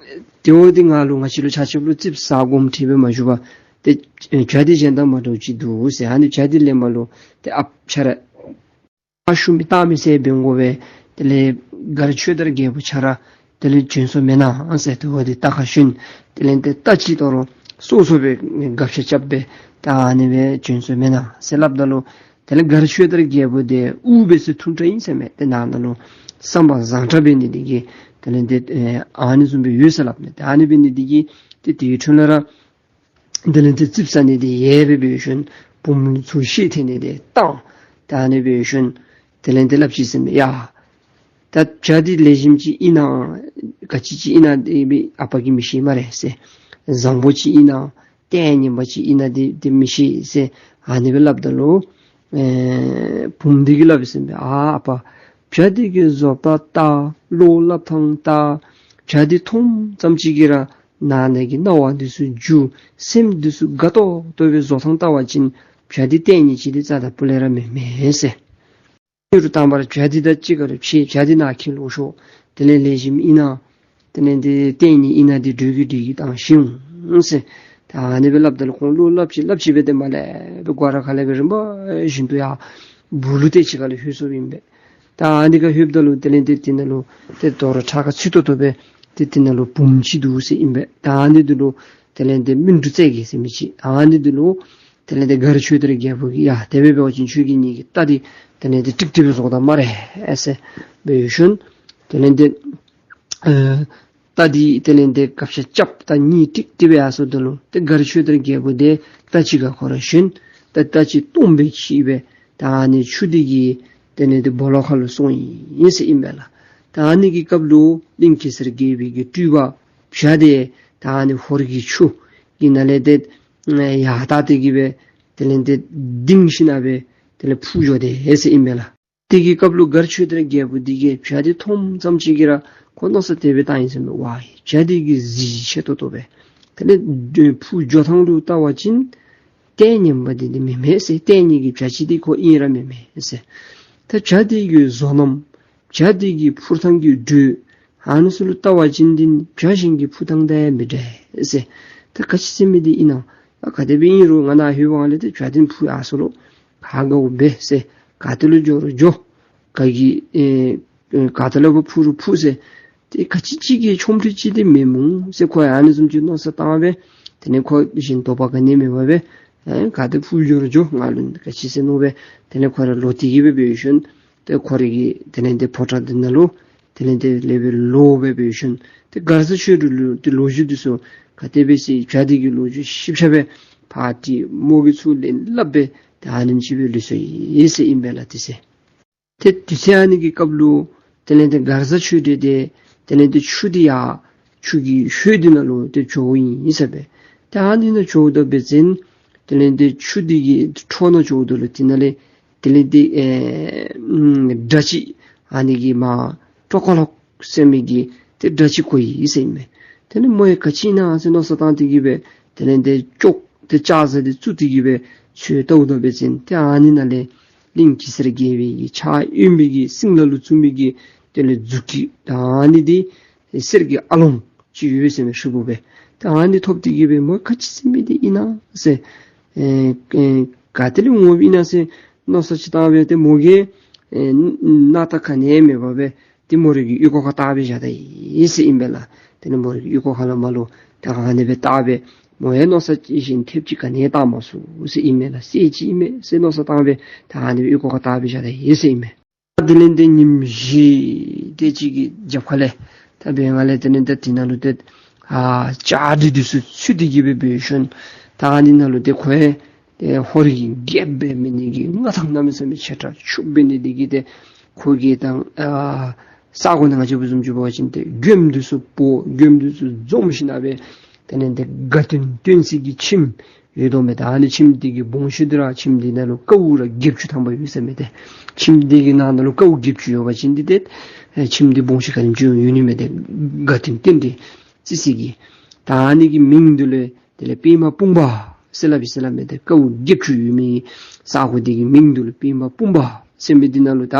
དེ་འོ་འདི་ང་ལུ་ང་བཅས་ལུ་ཆ་ཁྱབ་ལུ་ཙིགཔ་ཟ་དགོངསམ་ཁྲེལ་སྦེ་མ་བཞུགས་པར་ཏེ་ཨེ་བྱ་འདི་གཞན་དང་མ་འདྲཝ་ཅིག་འདུག་ཟེར། ཨ་ནི་བྱ་འདི་ལེན་པ་ལུ་ཏེ་ཨ་ཕྱག་ར་ཨ་ཤུ་མི་རྟག་མི་ཟེར་འབད་དགོ་པས། དེ་ལས་མགར་ཆོས་དར་རྒྱལ་པོ་ཁྱོད་ར་ དེ་ལས་བྱོན་སོ་མེན་ན་ཟེར། ཏེ་འོ་དེ་རྟ་ཁར་ཞོན། དེ་ལས་ཏེ་རྟ་ཅིག་དོ་རུང་སོ་སོ་སྦེ་སྒ་ཆས་རྐྱབ་སྦེ་ད་ཨ་ནི་སྦེ་བྱོན་སོ་མེན་ན་ཟེར་སླབ་ད་ལུ། དེ་ལས་མགར་ཆོས་དར་རྒྱལ་པོ་དེ་དབུགས་འབད་སའི་ཐུང་དྲགས་ཨིན་ཟེར་མས། ཏེ་ནང་ན་ལུ་བསམ་པ་བཟང་དྲགས་འབད་ནི་དེ་གིས་དེ་ལས་ཏེ་ཨ་ནི་བཟུམ་སྦེ་ཡོད་ཟེར་སླབ་མས། ཏེ་ཨ་ནི་འབད་ནི་དེ་གིས་ཏེ་དེའི་འཕྲོ་ལས་ར་དེ་ལས་ཏེ་ཙིགཔ་ཟ་ནི་དེ་ཡལ་སྦེ་འབད་ཞིནམ་བུམོ་ཚུ་ཤེད་ཐལ་ནི་དེ་བཏང་། ད་ཨ་ནི་འབད་ཞིནམ་དེ་ལས་ཏེ་སླབ་ཅི་ཟེར་མས། ཡ་ད་བྱ་འདི་ལེགས་ཤོམ་ཅིག་ཨིན་ན་ག་ཅི་ཅིག་ཨིན་ན་དེ་སྦེ་ཨ་པ་གིས་མི་ཤེས་སྨ་རེ་ཟེར། བཟང་པོ་ཅིག་ཨིན་ན་ལྟས་ངན་པ་ཅིག་ཨིན་ན་དེ་དེ་མི་ཤེས་ཟེར་ཨ་ནི་སྦེ་སླབ་ད་ལུ། ཨེ་བུམོ་འདི་གིས་སླབ་ཟེར་མས། ཨ་ཨ་པ། བྱ་འདི་གི་བཟོ་ལྟ་ལྟ། བློ་སླབ་ཐངས་ལྟ། བྱ་འདི་མཐོངམ་ཙམ་ཅིག་གིས་ར་ནང་ན་གི་སྣང་བ་འདི་ཚུ་འགྱུར། སེམས་འདི་ཚུ་དགའ་ཏོག་ཏོ་སྦེ་བཟོ་ཐངས་ལྟ་བ་ཅིན་བྱ་འདི་ལྟས་ངན་ཅིག་འདི་རྩ་དང་སྤུ་ལས་ར་མེན་མས་ཟེར། ཡུན་རིང་དང་པ་ར་བྱ་འདི་དང་གཅིག་ཁར་ཕྱད། བྱ་འདི་ནཱ་ཁྱིད་ལོག་ཤོག། དེ་ལས་ལེགས་ཤོམ་ཨིན་ན་དེ་ལས་ཏེ་ལྟས་ངན་ཨིན་ན་འདི་འགྲོས་ཀྱིས་འགྲོས་ཀྱིས་བཏང་ཤིག་འོང་ཟེར། ད་ཨ་ནི་སྦེ་སླབ་ད་ལུ་ཁོང་བློ་སླབ་ཅི་སླབ་ཅི་སྦེ་ཏེ་མར་ལས་སྦེ་སྒོ་ར་ཁ་ལས་སྦེ་རིམ་པ་བཞིན་དུ་ཡར་སྦུག་ལུ་ཏེ་ཕྱི་ཁ་ལུ་ལྷོད་སོཔ་ཨིན་པས། ད་ཨ་ནི་ཁར་ལྷོདཔ་ད་ལུ་དེ་ལས་ཏེ་དེ་ནང་ལུ་ཏེ་དོ་རུང་ཁྲ་ཁ་ཚུད་ཏོག་ཏོ་སྦེ་ཏེ་དེ་ནང་ལུ་བུམོ་ཅིག་འདུག་ཟེར་ཨིན་པས། ད་ཨ་ནི་འདི་ལུ་དེ་ལས་ཏེ་སྨིན་དྲུག་རྩེ་རྒྱལ་ཟེར་མི་ཅིག། ཨ་ནི་འདི་ལུ་དེ་ལས་ཏེ་མགར་ཆོས་དར་རྒྱལ་པོ་གིས་ཡ་དེ་སྦེ་འབད་བ་ཅིན་ཁྱོད་ཀྱིས་ངེ་གི་རྟ་འདི་དེ་ལས་ཏེ་ཀྲིག་ཀྲི་སྦེ་བཟོ་ད་སྨ་རེ་ཟེར་འབད་ཞིནམ་དེ་ལས་ཏེ་ཨེ་རྟ་འདི་དེ་ལས་ཏེ་སྒ་ཆས་རྐྱབ་རྟ་གཉིས་ཀྲིག་ཀྲི་སྦེ་ཡར་སོངམ་ད་ལུ་ཏེ་མགར་ཆོས་དར་རྒྱལ་པོ་དེ་རྟ་ཅིག་ཁར་ཁོ་ར་ཞོན། ཏེ་རྟ་ཅིག་སྟོངམ་སྦེ་འཁྱིད་སྦེ་ད་ཨ་ནི་ཆུ་འདི་གི་དེ་ལས་ཏེ་སྦོ་ལོགས་ཁ་ལུ་སོང་ཡི་ཟེར་ཨིན་པས་ལགས། ད་ཨ་ནི་གི་སྐབས་ལུ་གླིང་གེ་སར་རྒྱལ་པོའི་གི་སྤྲུལ་པ་བྱ་དེ་ད་ཨ་ནི་ཧོར་གྱི་ཆུ་གི་ནང་ལས་ཏེ་ཡར་བལྟ་སྟེ་གི་སྦེ་དེ་ལས་ཏེ་ལྡིང་ཞིནམ་སྦེ་དེ་ལས་འཕུར་འགྱོ་དེས་ཟེར་ཨིན་པས་ལགས། དེ་གི་སྐབས་ལུ་མགར་ཆོས་དར་རྒྱལ་པོ་འདི་གིས་བྱ་འདི་མཐོངམ་ཙམ་ཅིག་གིས་ར་ཁོ་མནོ་བསམ་དེ་སྦེ་བཏང་ཡི་ཟེར་མས། ཝའི་བྱ་འདི་གི་གཟི་ཆེ་ཏོག་ཏོ་སྦེ་དེ་ལས་འཕུར་འགྱོ་ཐངས་ལུ་བལྟ་བ་ཅིན་ལྟས་ངན་པ་འདི་འདི་མེན་མས་ཟེར། ལྟས་ངན་གྱི་བྱ་ཅིག་འདི་ཁོ་ཨིན་ར་མེན་མས་ཟེར། ད་བྱ་འདི་གི་བཟོ་རྣམ་བྱ་འདི་གི་འཕུར་ཐངས་ཀྱི་འགྲོས་ཨ་ནི་ཚུ་ལུ་བལྟ་བ་ཅིན་འདི་བྱ་གཞན་གྱི་འཕུར་ཐངས་དང་ཡང་མི་འདྲ་ཟེར། ད་ག་ཅི་ཟེར་མི་འདི་ཨིན་ན། ད་ག་དེ་སྦེ་ཨིན་རུང་ང་ནཱ་ལྷོད་པའི་སྒང་ལས་ཏེ་བྱ་འདི་འཕུར་ཡར་སོང་ལོ། ག་དགའཝ་འབད་ཟེར། ག་ཏེ་ལུ་འགྱོ་རུང་འགྱོ། ག་གི་ཨེ་ག་ཏེ་ལུ་འཕུར་རུང་འཕུར་ཟེར། ཏེ་ག་ཅི་ཅིག་གི་ཆོ་འཕྲུལ་ཅིག་འདི་མེད་སྨོ་ཟེར་ཁོ་ཡང་ཨ་ནི་བཟུམ་ཅིག་མནོ་བསམ་བཏང་སྦེ་དེ་ལས་ཁོ་གཞན་དོགས་པ་ག་ནི་མེད་པར་སྦེ་ཨེ་ག་ཏེ་འཕུར་འགྱོ་རུང་འགྱོ། ང་ལུ་ག་ཅི་ཟེར་མནོ་སྦེ་དེ་ལས་ཁོ་ར་ལོག་སྟེ་གི་སྦེ་འབད་ཞིནམ་ཏེ་ཁོ་རའི་གི་དེ་ལས་ཏེ་ཕོ་བྲང་འདི་ནང་ལུ་དེ་ལས་ཏེ་ལེགས་སྦེ་ལོག་སྦེ་འབད་ཞིནམ་ཏེ་མགར་བཟའ་ཆོས་སྒྲོན་ལུ་ཏེ་ལོ་རྒྱུས་འདི་ཚུ་ག་དེ་སྦེ་ཟེར་བྱ་འདི་གི་ལོ་རྒྱུས་ཞིབ་ཆ་སྦེ་ཕར་དྲི་མོ་གི་ཚུལ་ལས་སླབ་སྦེ་ཏེ་ཨ་ནེམ་ཅིག་སྦེ་ལུས་སོ་ཡི་ཟེར་ཨིན་པས་ལགས། དེ་ཚེ་ཏེ་དུས་ཚོད་ཨ་ནི་གི་སྐབས་ལུ་དེ་ལས་ཏེ་མགར་བཟའ་ཆོས་སྒྲོན་དེ་དེ་ལས་ཏེ་ཆུ་འདི་ཡར་ཆུ་གི་ཤུལ་འདི་ནང་ལུ་ཏེ་འགྱོཝ་ཨིན་ཟེར་སྦེ། ཏེ་ཨ་ནི་ནང་འགྱོཝ་ད་འབད་བ་ཅིན་དེ་ལས་ཏེ་ཆུ་འདི་གི་ཁྲོད་ནང་འགྱོཝ་ད་ལུ་དེ་ནང་ལས་དེ་ལས་ཏེ་ཨེ་ཨམ་སྒྲ་ཅིག་ཨ་ནི་གི་མར་ཀྲོ་ཀ་ལོག་ཟེར་མི་གི་ཏེ་སྒྲ་ཅིག་གོ་ཡི་ཟེར་ཨིན་མས། དེ་ལས་མོ་ཡང་ག་ཅི་ཨིན་ན་ཟེར་མནོ་བསམ་བཏང་སྟེ་གི་སྦེ་དེ་ལས་ཏེ་ཅོག་ཏེ་ལྕགས་ཟངས་འདི་བཙུགས་ཏེ་གི་སྦེ་ཚུར་བལྟཝ་ད་འབད་བ་ཅིན་ཏེ་ཨ་ནི་ནང་ལས་གླིང་གེ་སར་རྒྱལ་པོའི་གི་ཕྱག་གཡོན་པའི་གི་སེང་ལ་ལུ་བཙུགས་མི་གི་དེ་ལས་མཛུབ་དཀྱི་ད་ཨ་ནི་འདི་གསེར་གྱི་ཨ་ལོང་ཅིག་ཡོད་ཟེར་མས་ཧྲིལ་བུ་སྦེ། ད་ཨ་ནི་ཐོབ་སྟེ་གི་སྦེ་མོ་ག་ཅི་ཟེར་མི་འདི་ཨིན་ན་ཟེར་ཨེ་ཨེ་ག་ཏེ་ལས་འོངམ་ཨིན་ན་ཟེར་མནོ་བསམ་ཅིག་བཏང་སྦེ་ཏེ་མོ་གིས་ཨེ་སྣང་དག་ག་ནི་ཡང་མེད་པར་སྦེ་ཏེ་མོ་རའི་གི་ཨོལ་ལྐོག་ཁར་བལྟ་སྦེ་བཞག་ད་ཡི་ཟེར་ཨིན་པས་ལགས། དེ་ལས་མོ་རའི་གི་ཨོལ་ལྐོག་ཁ་ལས་མར་ལུ་ད་ག་ནི་སྦེ་བལྟ་སྦེ་མོ་ཡང་མནོ་བསམ་ཅིག་གཞན་ཐེབས་ཅིག་ག་ནི་ཡང་བཏང་མ་ཚུགས་ཟེར་ཨིན་མས་ལགས། གསེར་ཅིག་ཨིན་མས་ཟེར་མནོ་བསམ་བཏང་སྦེ་ད་ག་ནི་སྦེ་ཨོལ་ལྐོག་ཁར་བལྟ་སྦེ་བཞག་ད་ཡི་ཟེར་ཨིན་མས། དེ་ལས་ཏེ་ཉིནམ་བཞི་དེ་ཅིག་གི་རྒྱབ་ཁ་ལས་ད་འབད་བའི་སྒང་ལས་དེ་ལས་ཏེ་དེ་ནང་ལུ་ཏེ་ཨ་ལྕགས་གྲི་འདི་ཚུ་ཚུད་དེ་གི་སྦེ་འབད་ཞིནམ་ད་ཨ་ནི་ནང་ལུ་ཏེ་ཁོ་ཡང་ཏེ་ཧོར་གྱི་རྒྱལཔོ་འབད་མི་འདི་གི་མངའ་ཐང་གནམ་མེད་ས་མེད་ཆེ་དྲགས་ཕྱུགཔོ་འབད་ནི་འདི་གིས་ཏེ་ཁོ་གིས་ད་ཨ་ས་གོ་ནང་ང་བཅས་བཟུམ་ཅིག་འབད་བ་ཅིན་ཏེ་མགྱོནམ་འདི་ཚུ་སྤོ་མགྱོནམ་འདི་ཚུ་འཛོམས་ཞིནམ་སྦེ་དེ་ལས་ཏེ་དགའ་སྟོན་སྟོན་སའི་གི་ཁྱིམ་ཡོད་དོ་མས། ད་ཨ་ནི་ཁྱིམ་འདི་གི་སྦོམ་ཤོས་འདི་ར་ཁྱིམ་འདི་ནང་ལུ་ཀཝ་ར་བརྒྱད་ཅུ་ཐམ་པ་ཡོད་ཟེར་མས། ཏེ་ཁྱིམ་འདི་གི་ནང་ན་ལུ་ཀཝ་བརྒྱད་ཅུ་ཡོད་པ་ཅིན་འདི་ཏེ་ཨེ་ཁྱིམ་འདི་སྦོམ་ཤོས་ག་དེམ་ཅིག་ཡོད་ནི་མས། ཏེ་དགའ་སྟོན་སྟོན་ཏེ་རྩི་སའི་གི་ད་ཨ་ནི་གི་མིང་འདི་ལུ་དེ་ལས་པདྨ་སྤུངས་པ་ཟེར་སླབ་ཨིན་ཟེར་སླབ་མས། ཏེ་ཀཝ་བརྒྱད་ཅུ་ཡོད་མི་ས་གོ་འདི་གི་མིང་འདི་ལུ་པདྨ་སྤུངས་པ་ཟེར་མི་འདི་ནང་ལུ་ད་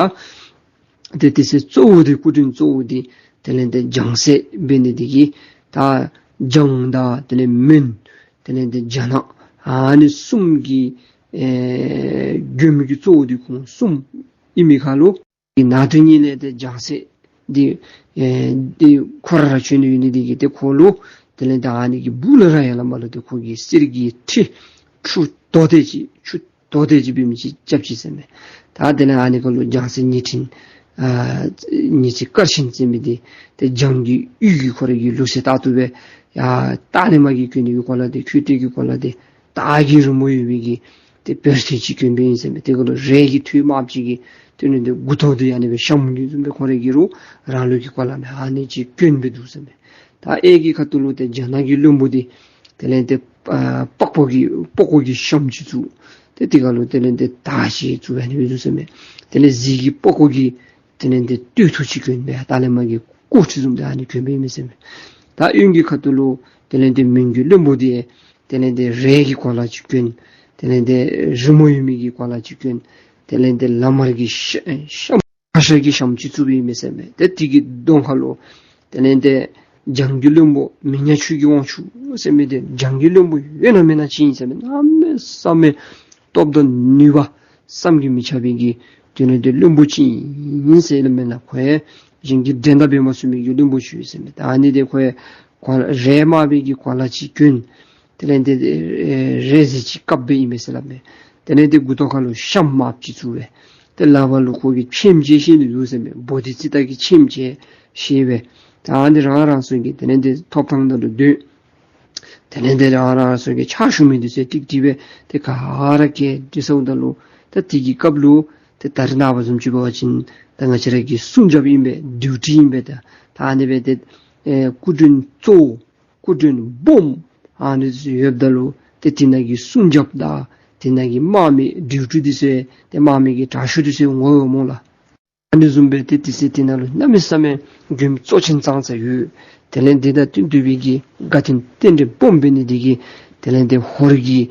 ཏེ་དེ་ཚེ་གཙོ་བོ་འདི་སྐུ་མགྲོན་གཙོ་བོ་འདི་དེ་ལས་ཏེ་ལྗང་སྲས་འབད་ནི་འདི་གིས་ད་ལྗང་དང་དེ་ལས་མོན་དེ་ལས་ཏེ་རྒྱ་ནག་ཨ་ནི་གསུམ་གྱི་ཨེ་མགྱོནམ་གི་གཙོ་བོ་འདི་ཁོང་གསུམ་ཨིན་མི་ཁར་ལུ་གི་ནང་དོན་ཉིད་ལས་ཏེ་ལྗང་སྲས་ འདི་ཨེ་འདི་ཁོ་ར་ར་བྱོན་ནི་ཡོད་ནི་འདི་གིས་ཏེ་ཁོ་ལུ་དེ་ལས་ད་ཨ་ནི་གི་སྦུག་ལས་ར་ཡར་ལས་མར་ལུ་ཏེ་ཁོ་གི་གསེར་གྱི་ཁྲི་ཁྲུ་དོ་དེ་ཅིག་ཁྲུ་དོ་དེ་ཅིག་འབད་མི་ཅིག་རྐྱབ་ཅི་ཟེར་མས། ད་དེ་ལས་ཨ་ནི་ཁར་ལུ་འཇང་སྲས་ཉི་ཁྲི་ཨ་ཉི་ཁྲི་དཀར་ཆེན་ཟེར་མི་འདི་ཏེ་འཇང་གི་ཡུལ་གྱི་ཁོ་རའི་གི་ལུགས་སྲོལ་ལྟར་དུ་སྦེ་ཡར་ལྟག་ལས་མར་གྱི་གྱོན་ནི་གི་གོ་ལ་འདི་ཁོ་ཏེ་གི་གོ་ལ་འདི་སྟག་གི་རི་མོ་ཡོད་པའི་གི་ཏེ་བེར་ཐོད་ཅིག་གྱོན་སྦེ་ཨིན་ཟེར་མས། དེ་གུ་ལུ་རས་ཀྱི་ཐོད་དམརཔོ་ཅིག་གིས་ཏེ་ནི་འདི་མགུ་ཏོ་འདི་ཨ་ནི་སྦེ་ཤམ་གྱི་བཟུམ་སྦེ་ཁོ་རའི་གི་རུ་རང་ལུགས་ཀྱི་གོ་ལ་མས། ཨ་ནི་ཅིག་གྱོན་སྦེ་འདུག་ཟེར་མས། ད་གཡས་ཀྱི་ཁ་ཐུག་ལུ་ཏེ་རྒྱ་ནག་གི་བློན་པོ་འདི་དེ་ལས་ཏེ་ཨ་པགས་པ་གི་པགས་ཀོ་གི་ཤམ་ཅིག་བཙུགས། ཏེ་དེ་ཁར་ལུ་དེ་ལས་ཏེ་དར་ཅིག་བཙུགས་སྦེ་ཨ་ནི་སྦེ་འདུག་ཟེར་མས། དེ་ལས་གཟིག་གི་པགས་ཀོ་གི་དེ་ལས་ཏེ་སྟོད་ཐུང་ཅིག་གྱོན་སྦེ་ལྟག་ལས་མར་གྱི་ཀོ་ཊི་བཟུམ་འདི་ཨ་ནི་གྱོན་སྦེ་ཨིན་མས་ཟེར་མས། ད་གཡོན་གྱི་ཁ་ཐུག་ལུ་དེ་ལས་ཏེ་མོན་གྱི་བློན་པོ་འདི་དེ་ལས་ཏེ་རས་ཀྱི་གོ་ལ་ཅིག་གྱོན། དེ་ལས་ཏེ་རི་མོ་ཡོད་མི་གི་གོ་ལ་ཅིག་གྱོན། དེ་ལས་ཏེ་ལག་དམར་གྱི་ཤ་ཤམ་ཁ་ཤ་གི་ཤམ་ཅིག་བཙུགས་སྦེ་ཨིན་མས་ཟེར་མས། ཏེ་དེ་གི་གདོང་ཁ་ལུ་དེ་ལས་ཏེ་འཇང་གི་བློན་པོ་མི་ཉག་ཆུ་གི་དབང་ཕྱུག་ཟེར་མི་འདི་འཇང་གི་བློན་པོ་ཡོད་ན་མེད་ན་ཅིག་ཨིན་ཟེར་མས། གནམ་མེད་ས་མེད་སྟོབས་དང་ནུས་པ་བསམ་གྱིས་མི་ཁྱབ་པའི་གི་དེ་ལས་ཏེ་བློན་པོ་ཅིག་ཨིན་ཟེར་ལ་མེན་ན། ཁོ་ཡང་གཞན་གྱིས་འགྲན་ཟླ་འབད་མ་ཚུགས་མི་གི་བློན་པོ་ཅིག་ཨིན་ཟེར་མས། ད་ཨ་ནི་འདི་ཁོ་ཡང་གོ་ལ་རས་དམར་པོའི་གི་གོ་ལ་ཅིག་གྱོན། དེ་ལས་ཏེ་ཨེ་རས་གཟི་ཅིག་བཀབ་སྦེ་ཨིན་མས་ཟེར་ལ་མས། དེ་ལས་ཏེ་མགུ་ཏོ་ཁ་ལུ་ཤམ་དམརཔོ་ཅིག་བཙུགས་སྦེ། ཏེ་ལག་པ་ལུ་ཁོ་གིས་ཕྱེངམ་ཅིག་བཤེད་ནི་འདུག་ཟེར་མས། བོ་དྷི་ཙིཏྟ་གི་ཕྱེངམ་ཅིག་བཤེད་སྦེ། ད་ཨ་ནི་རང་རང་སོ་གི་དེ་ལས་ཏེ་ཐོབ་ཐངས་ནང་ལུ་སྡོད། དེ་ལས་ཏེ་རང་རང་སོ་གི་ཕྱག་ཞུ་མི་འདི་ཚུ་ཏིག་ཏིག་སྦེ་ཏེ་ག་ར་གིས་འདི་ཚུ་ད་ལུ་ད་དེ་གི་སྐབས་ལུ་ཏེ་ད་རེས་ནངས་པ་བཟུམ་ཅིག་འབད་བ་ཅིན་ད་ང་བཅས་ར་གི་སྲུང་རྒྱབ་ཨིན་པས། ཌིའུ་ཊི་ཨིན་པས། ད་ད་ཨ་ནི་སྦེ་ཏེ་ཨེ་སྐུ་མགྲོན་གཙོ་བོ་སྐུ་མགྲོན་སྦོམ་ཨ་ནི་ཚུ་ཡོདཔ་ད་ལུ་ཏེ་དེ་ནང་གི་སྲུང་རྒྱབ་དང་དེ་ནང་གི་དམག་མི་ཌིའུ་ཊི་འདི་ཚུ་ཏེ་དམག་མི་གི་དྲག་ཤོས་འདི་ཚུ་ངོ་ཡོད་སྨོ་ལགས། ཨ་ནི་བཟུམ་སྦེ་ཏེ་དེ་ཚེ་དེ་ནང་ལུ་གནམ་མེད་ས་མེད་མགྱོནམ་གཙོ་ཆེན་ཙང་ཙ་ཡོད། དེ་ལས་འདི་དང་བསྟུན་ཏེ་སྦེ་གི་དགའ་སྟོན་རྟེན་འབྲེལ་སྦོམ་འབད་ནི་འདི་གིས་དེ་ལས་ཏེ་ཧོར་གྱི་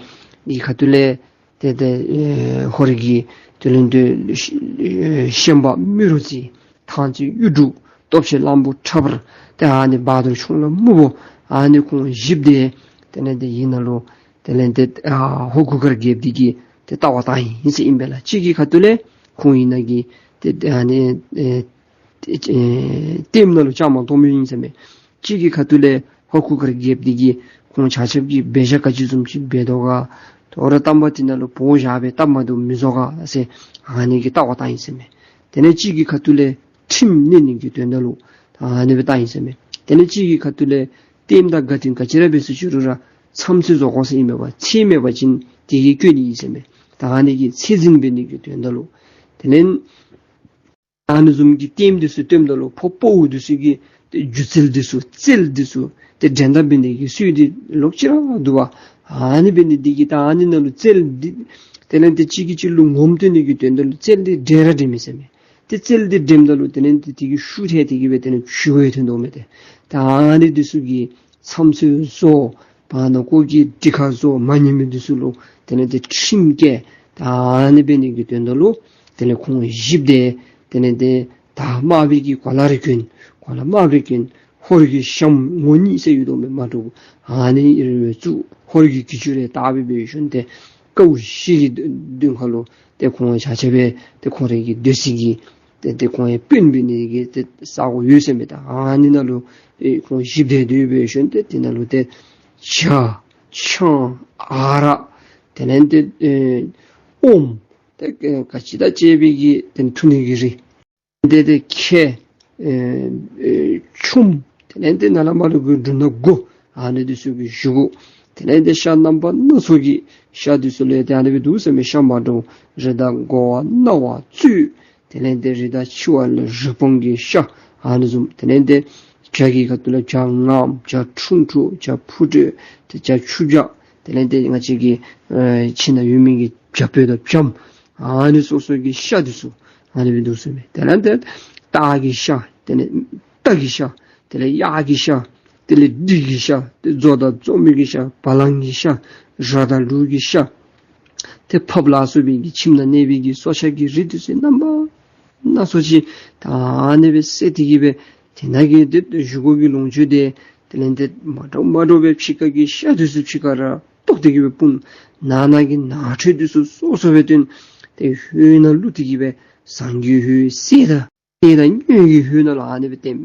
གི་ཁ་ཐུག་ལས་ཏེ་ཏེ་ཨེ་ཧོར་གྱི་དེ་ལས་ཏེ་ཨེ་ཤན་པ་རྨེ་རུ་རྩེ་ཐང་རྩེ་གཡུ་འབྲུག་སྟོབས་ཆེན་གླང་པོ་ཁྲ་འབར་ཏེ་ཨ་ནི་བ་དུར་ཁྱུང་ལྷ་སྨུག་པོ་ཨ་ནི་ཁོང་བཞིཔ་འདི་དེ་ལས་ཏེ་ཡི་ནང་ལུ་དེ་ལས་ཏེ་ཨ་ཧོར་གུར་དཀར་རྒྱལཔོ་འདི་གིས་ཏེ་ལྟ་བར་བཏང་ཡི་ཟེར་ཨིན་པས་ལགས། གཅིག་གི་ཁ་ཐུག་ལས་ཁོང་ཡི་ནང་གི་ཏེ་ཨ་ནི་ཨེ་ཏེ་ཨེ་ལྟདམོ་ནང་ལུ་བཅའ་མར་གཏོགས་མི་ཨིན་ཟེར་མས། གཅིག་གི་ཁ་ཐུག་ལས་ཧོར་གུར་དཀར་རྒྱལཔོ་འདི་གིས་ཁོང་ཆ་ཁྱབ་ཀྱི་འབད་བཞག་ག་ཅི་བཟུམ་ཅིག་འབད་དོ་ག། དོ་རུང་གཏམ་པ་འདི་ནང་ལུ་བོགས་བཞག་སྦེ་སྟབས་མ་བདེཝ་མི་བཟོ་ག་ཟེར་ཨ་ནི་གི་ལྟ་བར་བཏང་ཡི་ཟེར་མས། དེ་ལས་གཅིག་གི་ཁ་ཐུག་ལས་ཁྲིམས་གནོན་ནི་གི་དོན་དག་ལུ་ཨ་ནི་སྦེ་བཏང་ཡི་ཟེར་མས། དེ་ལས་གཅིག་གི་ཁ་ཐུག་ལས་ལྟདམོ་དང་དགའ་སྟོན་ག་ཅི་ར་འབད་ཚུགས་ཅི་རུང་ར་མཚམས་ཚོད་བཟོ་དགོ་ཟེར་ཨིན་མས་པ། ཚད་མེད་པ་ཅིན་དེ་གིས་སྐྱོན་ནི་ཨིན་ཟེར་མས། ད་ཨ་ནི་གི་ཚད་འཛིན་འབད་ནི་གི་དོན་དག་ལུ་དེ་ལས་ཨ་ནི་བཟུམ་གྱི་ལྟདམོ་འདི་ཚུ་སྟོནམ་ད་ལུ་ཕོ་དཔའ་བོ་འདི་ཚུ་གི་ཏེ་སྒྱུ་རྩལ་འདི་ཚུ་རྩལ་འདི་ཚུ་ཏེ་འགྲན་ཟླ་འབད་ནི་གི་སྲོལ་འདི་ལོག་ཅི་ར་འདུག་པ། ཨ་ནི་འབད་ནི་འདི་གིས་ད་ཨ་ནི་ནང་ལུ་རྩལ་འདི་དེ་ལས་ཏེ་གཅིག་གིས་གཅིག་ལུ་ངོམ་སྟོན་ནི་གི་དོན་དག་ལུ་རྩལ་འདི་འགྲན་ར་འགྲན་མས་ཟེར་མས། ཏེ་རྩལ་འདི་འགྲནམ་ད་ལུ་དེ་ལས་ཏེ་དེ་གི་ཤུགས་ཐལ་ཏེ་གི་སྦེ་དེ་ལས་ཤུགས་ཡང་ཐོན་དོ་མས་ཏེ། ད་ཨ་ནི་འདི་ཚུ་གི་མཚམས་ཚོད་བཟོ་བར་ན་ཀོ་གི་འདི་ཁར་བཟོ་མ་ཉན་མི་འདི་ཚུ་ལུ་དེ་ལས་ཏེ་ཁྲིམས་བཀལ། ད་ཨ་ནི་འབད་ནི་གི་དོན་དག་ལུ་དེ་ལས་ཁོང་བཞིཔ་འདི་དེ་ལས་ཏེ་ད་དམར་པོའི་གི་གོ་ལ་རེ་གྱོན། གོ་ལ་དམརཔོ་རེ་གྱོན། ཧོར་གྱི་ཞྭམོ་ངོ་གཉིས་ཟེར་ཡོད་དོ་མས་མ་འདྲཝ། ཨ་ནི་རེ་བཙུགས། ཧོར་གྱི་གྱི་ཅུ་རེ་བཏགས་སྦེ་འབད་ཞིནམ་ཏེ་ཀཝ་བཞི་གི་མདུན་ཁ་ལུ་ཏེ་ཁོང་ཆ་ཁྱབ་སྦེ་ཏེ་ཁོང་རའི་གི་སྡོད་ས་གི་ཏེ་ཏེ་ཁོང་ཡང་དཔོན་འབད་ནི་གི་ཏེ་ས་གོ་ཡོད་ཟེར་མས། ད་ཨ་ནི་ནང་ལུ་ཨེ་ཁོང་བཞིཔ་འདི་སྡོད་སྦེ་ཞིནམ་ཏེ་དེ་ནང་ལུ་ཏེ་ཇ་ཆང་ཨ་རག་དེ་ལས་ཏེ་ཨེ་ཨོམ་ཏེ་ག་ཅི་དང་བཅས་པའི་གི་ཏེ་འཐུང་ནི་གི་རིགས་ཏེ་ཏེ་ཁལ་ཨེ་ཨེ་ཆུམ་དེ་ལས་ཏེ་ནཱ་ལས་མར་ལུ་གི་འབྲུ་སྣ་དགུ་ཨ་ནི་འདི་ཚུ་གི་བཞེས་སྒོ། དེ་ལས་ཏེ་ཤ་རྣམ་པ་སྣ་ཚོགས་ཀྱི་ཤ་འདི་ཚུ་ལས་ཏེ་ཨ་ནི་སྦེ་འདུག་ཟེར་མས། ཤ་མ་འདྲཝ་རི་དྭགས་དགོ་པ་གནའ་བ་བཙོས། དེ་ལས་ཏེ་རི་དྭགས་འཆི་བ་ལས་རི་བོང་གི་ཤ་ཨ་ནི་བཟུམ། དེ་ལས་ཏེ་བྱ་གི་ཁ་ཐུག་ལས་བྱ་ངམ་བྱ་ཁྲུང་ཁྲུང་བྱ་ཕུག་ཁྲོད་ཏེ་བྱ་ཆུ་བྱ་དེ་ལས་ཏེ་ང་བཅས་ཀྱི་ཨེ་ཁྱིམ་ནང་ཡོད་མི་གི་བྱ་སྤོས་དང་བྱམོ་ཨ་ནི་སོ་སོ་གི་ཤ་འདི་ཚུ་ཨ་ནི་སྦེ་འདུག་ཟེར་མས། དེ་ལས་ཏེ་སྟག་གི་ཤ་དེ་ལས་རྟ་གི་ཤ་དེ་ལས་གཡག་གི་ཤ་དེ་ལས་འབྲི་གི་ཤ་ཏེ་མཛོ་དང་མཛོ་མོ་གི་ཤ་བ་ལང་གི་ཤ་ར་དང་ལུག་གི་ཤ་ཏེ་ཕགཔ་ལ་སོགས་པའི་གི་ཁྱིམ་ནང་གནས་པའི་གི་སྲོག་ཆགས་ཀྱི་རིགས་འདི་ཚུ་རྣམ་པ་སྣ་ཚོགས་ཅིག་ད་ཨ་ནི་སྦེ་བསད་དེ་གི་སྦེ་དེ་ནང་གི་ཏེ་བཞེས་སྒོ་གི་ལོངས་སྤྱོད་འདི་དེ་ལས་ཏེ་མ་འདྲཝ་མ་འདྲཝ་སྦེ་ཕྱི་ཁ་གི་ཤ་འདི་ཚུ་ཕྱི་ཁར་ར་བཏོག་སྟེ་གི་སྦེ་སྤུངས། ནང་ན་གི་ནང་ཁྲོལ་འདི་ཚུ་སོ་སོ་སྦེ་བཏོན། ཏེ་ཧོད་ནང་བླུགས་ཏེ་གི་སྦེ་ཟངས་ཀྱི་ཧོད་གསེར་དང་ ཏེ་ད་སྔོན་གྱི་ཧོད་ནང་ལུ་ཨ་ནི་སྦེ་ལྟེམ་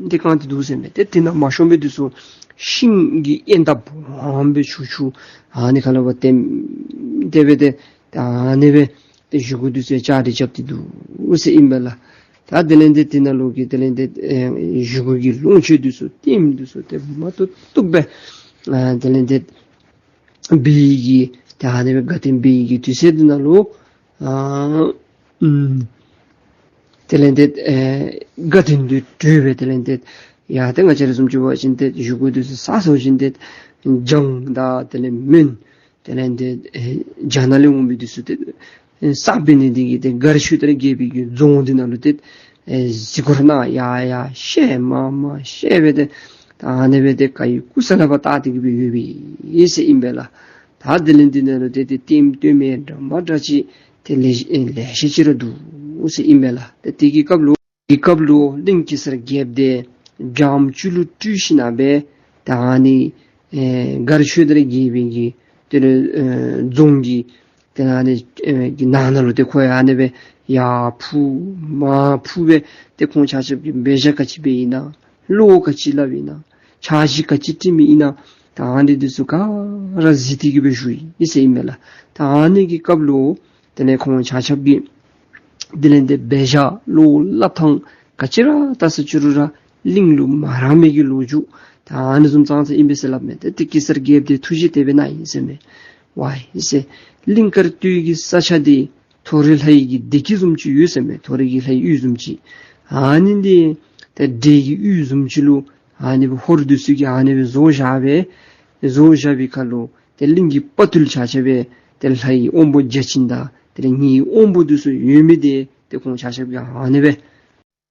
ལྟེ་བཀང་སྟེ་འདུག་ཟེར་མས། ཏེ་དེ་ནང་མ་ཤོང་པའི་དུས་སུ་ཤིང་གི་ཨེ་ད་སྦོམ་སྦེ་ཆུང་ཆུང་ཨ་ནི་ཁ་ལུ་སྦེ་ལྟེམ་ལྟེ་སྦེ་ཏེ་ད་ཨ་ནི་སྦེ་ཏེ་བཞེས་སྒོ་འདི་ཚུ་བཅའ་སྟེ་རྐྱབ་སྟེ་འདུག་ཟེར་ཨིན་པས་ལགས། ད་དེ་ལས་ཏེ་དེ་ནང་ལུ་གི་དེ་ལས་ཏེ་ཨེ་བཞེས་སྒོ་གི་ལོངས་སྤྱོད་འདི་ཚུ་ལྟེམ་འདི་ཚུ་ཏེ་མ་ཏོག་ཏོ་སྦེ་ཨ་དེ་ལས་ཏེ་འབད་བའི་གི་ཏེ་ཨ་ནི་སྦེ་དགའ་སྟོན་འབད་བའི་གི་དུས་ཚོད་འདི་ནང་ལུ་ཨ་ཨུམ་དེ་ལས་ཏེ་ཨེ་དགའ་སྟོན་འདི་གྲོལ་སྦེ་དེ་ལས་ཏེ་ཡ་ཏེ་ང་བཅས་ར་བཟུམ་ཅིག་འབད་བ་ཅིན་ཏེ་བཞེས་སྒོ་འདི་ཚུ་བཟའ་ཚར་བ་ཅིན་ཏེ་གྱང་དང་དེ་ལས་མོན་དེ་ལས་ཏེ་ཨེ་རྒྱ་ནག་ལས་འོང་མི་འདི་ཚུ་ཏེ་ཨེ་བསགས་འབད་ནི་འདི་གིས་ཏེ་མགར་ཆོས་དར་རྒྱལ་པོའི་གི་རྫོང་འདི་ནང་ལུ་ཏེ་ཨེ་གཟིགས་སྐོར་ནང་ཡར་ཡར་བཤལ་མར་མར་བཤལ་སྦེ་ཏེ་ད་ཨ་ནི་སྦེ་ཏེ་ག་ཡི་ཀུ་ས་ལ་བ་བཏགས་ཏེ་གི་སྦེ་ཡོད་པས་ཟེར་ཨིན་པས་ལགས། ད་དེ་ལས་འདི་ནང་ལུ་ཏེ་ཏེ་ལྟདམོ་སྟོན་མི་འདྲ་མ་འདྲ་ཅིག་ཏེ་ལེ་ཨེ་ལེ་ཤ་ཅིག་ར་འདུག་ཟེར་ཨིན་པས་ལགས། ཏེ་དེ་གི་སྐབས་ལུ་དེ་སྐབས་ལུ་གླིང་གེ་སར་རྒྱལཔོ་དེ་བྱམས་ཆུ་ལུ་སྤྲུལ་ཞིནམ་ལས་ད་ཨ་ནི་ཨེ་མགར་ཆོས་དར་རྒྱལ་པོའི་གི་དེ་ལས་ཨེ་རྫོང་གི་དེ་ལས་ཨ་ནི་ཨེ་གི་ནང་ན་ལུ་ཏེ་ཁོ་ཡང་ཨ་ནི་སྦེ་ཡར་འཕུར་མར་འཕུར་སྦེ་ཏེ་ཁོང་ཆ་ཁྱབ་ཀྱིས་འབད་བཞག་ག་ཅི་འབདཝ་ཨིན་ན་བློ་ག་ཅི་སླབ་ཨིན་ན་འཆར་གཞི་ག་ཅི་བྲིས་མི་ཨིན་ན་ད་ཨ་ནི་འདི་ཚུ་ག་ར་གཟིགས་ཏེ་གི་སྦེ་བཞུགས་ཡི་ཟེར་ཨིན་མས་ལགས། ད་ཨ་ནི་གི་སྐབས་ལུ་དེ་ལས་ཁོང་ཆ་ཁྱབ་ཀྱིས་དེ་ལས་ཏེ་འབད་བཞག་བློ་སླབ་ཐངས་ག་ཅི་ར་བལྟ་ས་ཅི་རུང་ར་གླིང་ལུ་མ་རངས་མི་གི་ལོ་རྒྱུས་ད་ཨ་ནི་བཟུམ་ཙང་ཙ་ཨིན་པས་ཟེར་སླབ་མས། ཏེ་ཏེ་གེ་སར་རྒྱལཔོ་དེ་ཐུགས་རྗེ་དེ་སྦེ་གནང་ཡི་ཟེར་མས། ཝའི་ཟེར་གླིང་དཀར་སྟོད་ཀྱི་ས་ཆ་འདི་མཐོ་རིས་ལྷ་ཡི་གི་སྡེ་ཁུལ་བཟུམ་ཅིག་ཡོད་ཟེར་མས། མཐོ་རིས་ཀྱི་ལྷ་ཡི་གཡུས་བཟུམ་ཅིག། ཨ་ནི་འདི་ཏེ་འདྲེ་གི་གཡུས་བཟུམ་ཅིག་ལུ་ཨ་ནི་སྦེ་ཧོར་འདི་ཚུ་གིས་ཨ་ནི་སྦེ་བཟོ་བཞག་སྦེ་བཟོ་བཞག་པའི་ཁར་ལུ་ཏེ་གླིང་གི་དཔའ་ཐུལ་ཆ་ཁྱབ་སྦེ་ཏེ་ལྷ་ཡི་དབང་པོ་བརྒྱ་བྱིན་དང་དེ་ལས་ཉེ་བའི་དབང་པོ་འདི་ཚུ་ཡོད་མི་དེ་ཏེ་ཁོང་ཆ་ཁྱབ་ཀྱིས་ཨ་ནི་སྦེ་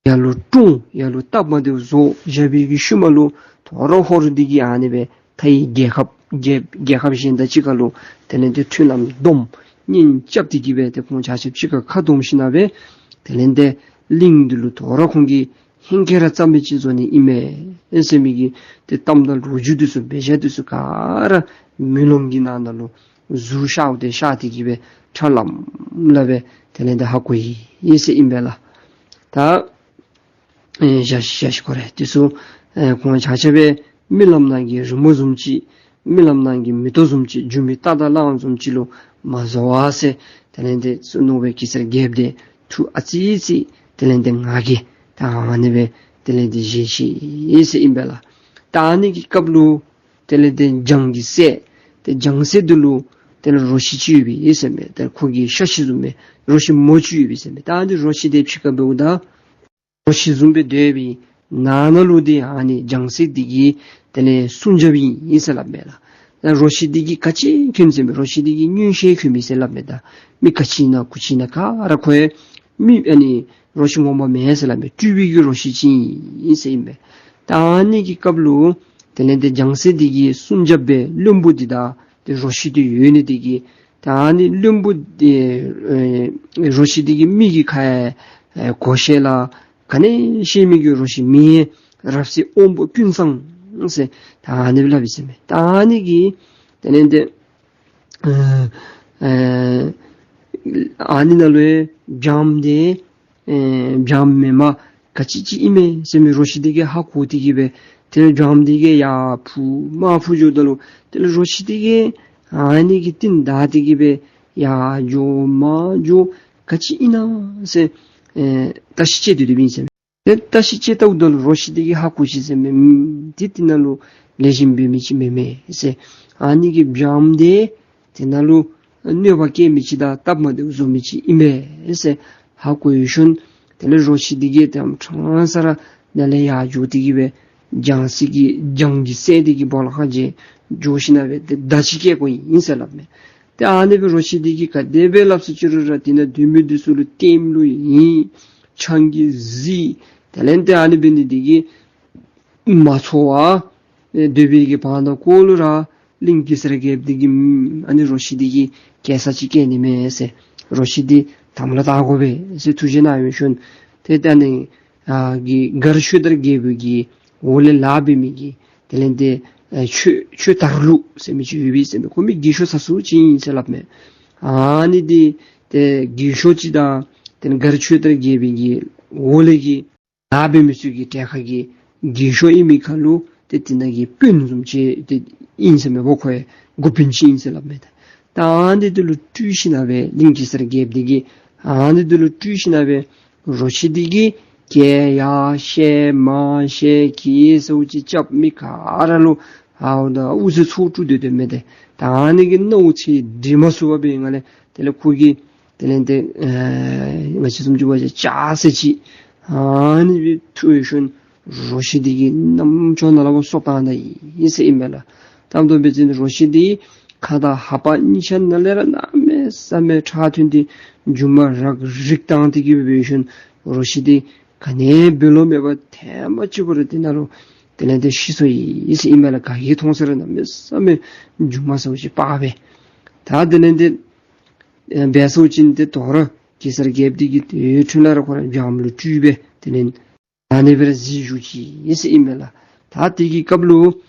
ཡར་ལུ་དཀྲོངས་ཡར་ལུ་སྟབས་མ་བདེཝ་བཟོ་བཞག་པའི་གི་ཤུལ་མ་ལུ་དོ་རུང་ཧོར་འདི་གིས་ཨ་ནི་སྦེ་མཐའི་རྒྱལ་ཁབ་རྒྱལ་རྒྱལ་ཁབ་གཞན་དང་གཅིག་ཁར་ལུ་དེ་ལས་ཏེ་མཐུན་ལམ་སྡོམ་གཉེན་རྐྱབ་སྟེ་གི་སྦེ་ཏེ་ཁོང་ཆ་ཁྱབ་གཅིག་ཁར་ཁ་སྡོམ་ཞིནམ་ལས་དེ་ལས་ཏེ་གླིང་འདི་ལུ་དོ་རུང་ཁོང་གིས་ཧེང་སྐལ་ར་རྩ་མེད་ཅིག་བཟོ་ནི་ཨིན་མས་ཟེར་མི་གི་ཏེ་གཏམ་དང་ལོ་རྒྱུས་འདི་ཚུ་འབད་བཞག་འདི་ཚུ་ག་ར་མེ་ལོང་གི་ནང་ན་ལུ་གཟུགས་ཤརཝ་དེ་ཤར་ཏེ་གི་སྦེ་ཁྲ་ལམ་ལམ་སྦེ་དེ་ལས་ཏེ་ཧ་གོ་ཡི་ཟེར་ཨིན་པས་ལགས། ད་ཨེ་ཞག་ཞག་ཤི་ཁོ་རེ་དེ་ཚུ་ཨེ་ཁོང་ཆ་ཁྱབ་སྦེ་རྨི་ལམ་ནང་གི་རི་མོ་བཟུམ་ཅིག་རྨི་ལམ་ནང་གི་མེ་ཏོག་བཟུམ་ཅིག་སྒྱུ་མའི་རྟ་དང་གླང་བཟུམ་ཅིག་ལུ་མ་བཟོ་བར་ཟེར་དེ་ལས་ཏེ་གསུངས་ནུག་པས། གེ་སར་རྒྱལཔོ་དེ་ཐུགས་ཨ་ཙི་ཅིག་དེ་ལས་ཏེ་ངར་གྱིས་ད་ཨ་ནི་སྦེ་དེ་ལས་ཏེ་བཞེས་ཅི་ཟེར་ཨིན་པས་ལགས། ད་ཨ་ནི་གི་སྐབས་ལུ་དེ་ལས་ཏེ་བྱང་གི་སྲས་ཏེ་བྱང་སྲས་འདི་ལུ་དེ་ལས་རོ་ཁྱི་ཅིག་ཡོད་པས་ཟེར་མས། ཏེ་ཁོ་གི་ཤ་ཁྱི་བཟུམ་སྦེ་རོ་ཁྱི་མོ་ཅིག་ཡོད་པས་ཟེར་མས། ད་ཨ་ནི་རོ་ཁྱི་དེ་ཕྱི་ཁར་འབདཝ་ད་རོ་ཁྱི་བཟུམ་སྦེ་སྡོད་པའི་ནང་ན་ལུ་འདི་ཨ་ནི་བྱང་སྲས་འདི་གི་དེ་ལས་སྲུང་རྒྱབ་ཨིན་ཟེར་སླབ་མས་ལགས། ད་རོ་ཁྱི་འདི་གིས་ག་ཅི་མཁྱེན་ཟེར་མས། རོ་ཁྱི་འདི་གིས་མངོན་ཤེས་མཁྱེན་མས་ཟེར་སླབ་མས། ད་མི་ག་ཅི་ཨིན་ན་གུ་ཅི་ཨིན་ན་ག་ར་ཁོ་ཡང་མི་ཨ་ནི་རོ་ཁྱི་ངོ་མ་མེན་ཟེར་སླབ་མས། སྤྲུལ་པའི་གི་རོ་ཁྱི་ཅིག་ཨིན་ཟེར་ཨིན་པས། ད་ཨ་ནི་གི་སྐབས་ལུ་དེ་ལས་ཏེ་བྱང་སྲས་འདི་གི་སྲུང་རྒྱབ་སྦེ་བློན་པོ་འདི་དང་ཏེ་རོ་ཁྱི་འདི་ཡོད་ནི་འདི་གིས་ད་ཨ་ནི་བློན་པོ་འདི་ཨེ་རོ་ཁྱི་འདི་གི་མིག་གི་ཁ་ཡང་ཨེ་གོ་ཤེས་ལ་ག་ནི་ཤེས་མི་གི་རོ་ཁྱི་མེན། རབ་གསལ་དབང་པོ་ཀུན་གསལ་ཟེར་ད་ཨ་ནི་སྦེ་སླབ་ཨིན་ཟེར་མས། ད་ཨ་ནི་གིས་དེ་ལས་ཏེ་ཨེ་ཨེ་ཨ་ནི་ནང་ལུ་ཡང་བྱམས་དེ་ཨེ་བྱམས་མེན་པར་ག་ཅི་ཅིག་ཨིན་མས་ཟེར་མི་རོ་ཁྱི་འདི་གིས་ཧ་གོ་སྟེ་གི་སྦེ་དེ་ལས་བྱམས་འདི་གིས་ཡར་འཕུར་མར་འཕུར་འགྱོཝ་ད་ལུ་དེ་ལས་རོ་ཁྱི་འདི་གིས་ཨ་ནི་གི་རྟིང་བདའ་སྟེ་གི་སྦེ་ཡར་འགྱོ་མར་འགྱོ་ག་ཅི་ཨིན་ན་ཟེར་ཨེ་བརྟག་ཞིབ་དཔྱད་དེ་སྡོདཔ་ཨིན་ཟེར་མས། དེ་བརྟག་ཞིབ་དཔྱད་བལྟཝ་ད་ལུ་རོ་ཁྱི་འདི་གིས་ཧ་གོ་ཅི་ཟེར་མས། ཨམ་འདི་འདི་ནང་ལུ་ལེགས་ཤོམ་འབད་མི་ཅིག་མེན་མས་ཟེར། ཨ་ནི་གི་བྱམས་འདི་དེ་ནང་ལུ་གནོད་པ་བསྐྱལ་མི་ཅིག་དང་སྟབས་མ་བདེཝ་བཟོ་མི་ཅིག་ཨིན་མས་ཟེར་ཧ་གོ་ཡོད་ཤུལ་དེ་ལས་རོ་ཁྱི་འདི་གིས་དེ་ཕྲང་ས་ར་ནཱ་ལས་ཡར་འགྱོ་སྟེ་གི་སྦེ་བྱང་སྲས་ཀྱི་བྱང་གི་སྲས་འདི་གི་སྦོ་ལོགས་ཁར་འགྱོ་ཞིནམ་ལས་དེ་མདའ་ཅིག་བཀལ་དགོཔ་ཨིན་ཟེར་སླབ་མས། ཏེ་ཨ་ནི་སྦེ་རོ་ཁྱི་འདི་གིས་ག་དེ་སྦེ་སླབ་ས་ཅི་རུང་ར་དེ་ནང་སྡོད་མི་འདི་ཚུ་ལུ་ལྟདམོ་ལུ་ཡིད་ཆང་གིས་བཟི། དེ་ལས་ཏེ་ཨ་ནི་འབད་ནི་འདི་གིས་མ་ཚོར་བར་ཨེ་སྡོད་པའི་གི་བར་ན་ཀོ་ལུ་ར་གླིང་གེ་སར་རྒྱལཔོ་འདི་གིས་ཨ་ནི་རོ་ཁྱི་འདི་གིས་སྐྱེལ་ས་ཅིག་བསྐྱལ་ནི་མས་ཟེར། རོ་ཁྱི་འདི་དམ་ལ་བཏགས་དགོ་པས་ཟེར་ཐུགས་བཞེད་གནང་ཡོད་ཤུལ་ཏེ་ད་ཨ་ནི་ཨ་གི་མགར་ཆོས་དར་རྒྱལ་པོ་གི་འོག་ལས་ལཱ་འབད་མི་གི་དེ་ལས་ཏེ་ཨེ་ཆོས་ཆོས་དར་ལུ་ཟེར་མི་ཅིག་ཡོད་པས་ཟེར་མས། ཁོ་མི་རྒས་ཤོས་ས་སུ་ཅིག་ཨིན་ཟེར་སླབ་མས། ཨ་ནི་འདི་ཏེ་རྒས་ཤོས་ཅིག་དང་དེ་ལས་མགར་ཆོས་དར་རྒྱལ་པོ་གི་ འོག་ལས་ཀྱི་ལཱ་འབད་མི་ཚུ་གི་གྲལ་ཁ་གི་རྒས་ཤོས་ཨིན་མི་ཁར་ལུ་ཏེ་དེ་ནང་གི་དཔོན་བཟུམ་ཅིག་ཏེ་ཨིན་ཟེར་མས་པ། ཁོ་ཡང་འགོ་དཔོན་ཅིག་ཨིན་ཟེར་སླབ་མས། ད་ཨ་ནི་འདི་ལུ་སྤྲུལ་ཞིནམ་ལས་གླིང་གེ་སར་རྒྱལཔོ་འདི་གིས་ཨ་ནི་འདི་ལུ་སྤྲུལ་ཞིནམ་ལས་རོ་ཁྱི་འདི་གིས་གྱལ་ཡར་བཤལ་མར་བཤལ་གྱི་ཟེརཝ་ཅིག་རྐྱབ། མི་ག་ར་ལུ་ཨའུ་ད་ཨུ་ཚུགས་ཚུགས་སྤྲུལ་སྡོད་དོ་མས་ཏེ། ད་ཨ་ནི་གི་སྣང་བ་ཚུ་འདྲེས་མ་ཚུགས་པར་སྦེ་ང་ལས་དེ་ལས་ཁོ་གིས་དེ་ལས་ཏེ་ཨེ་ང་བཅས་བཟུམ་ཅིག་འབད་བ་ཅིན་ལྕགས་སྲེག་ཅིག་ཨ་ནི་སྦེ་འཐུ་ཞིནམ་རོ་ཁྱི་འདི་གི་རྣམ་ཅོ་ནང་ལས་སོ་བཏང་ད་ཡི་ཟེར་ཨིན་མས་ལགས། ད་ཨ་ནི་སྦེ་འབད་བ་ཅིན་རོ་ཁྱི་འདི་ཁ་དང་ལྷ་པ་གཉིས་ཆ་ནང་ལས་ར་གནམ་མེད་ས་མེད་ཁྲག་ཐོན་ཏེ་མཇུག་མ་རག་རིག་བཏང་སྟེ་གི་འབད་ཞིནམ་རོ་ཁྱི་འདི་ག་ནི་འབད་ལོང་མེད་པར་ཐེངས་མ་གཅིག་པོ་ར་དེ་ནང་ལུ་དེ་ལས་ཏེ་ཤི་སོ་ཡི་ཟེར་ཨིན་མས་ལགས། ག་གིས་མཐོང་ས་ར་གནམ་མེད་ས་མེད་མཇུག་མ་ཟེརཝ་ཅིག་པགས་སྦེ། ད་དེ་ལས་ཏེ་ཨེ་འབད་སོང་ཅིན་ཏེ་དོ་རུང་གེ་སར་རྒྱལཔོ་འདི་གིས་ཏེ་འཕྲིན་ལས་ར་ཁོ་ར་འཇམ་ལུ་སྤྲུལ་སྦེ་དེ་ལས་ཨ་ནི་སྦེ་ར་གཟིགས་བཞུགས་ཅི་ཟེར་ཨིན་མས་ལགས། ད་དེ་གི་སྐབས་ལུ་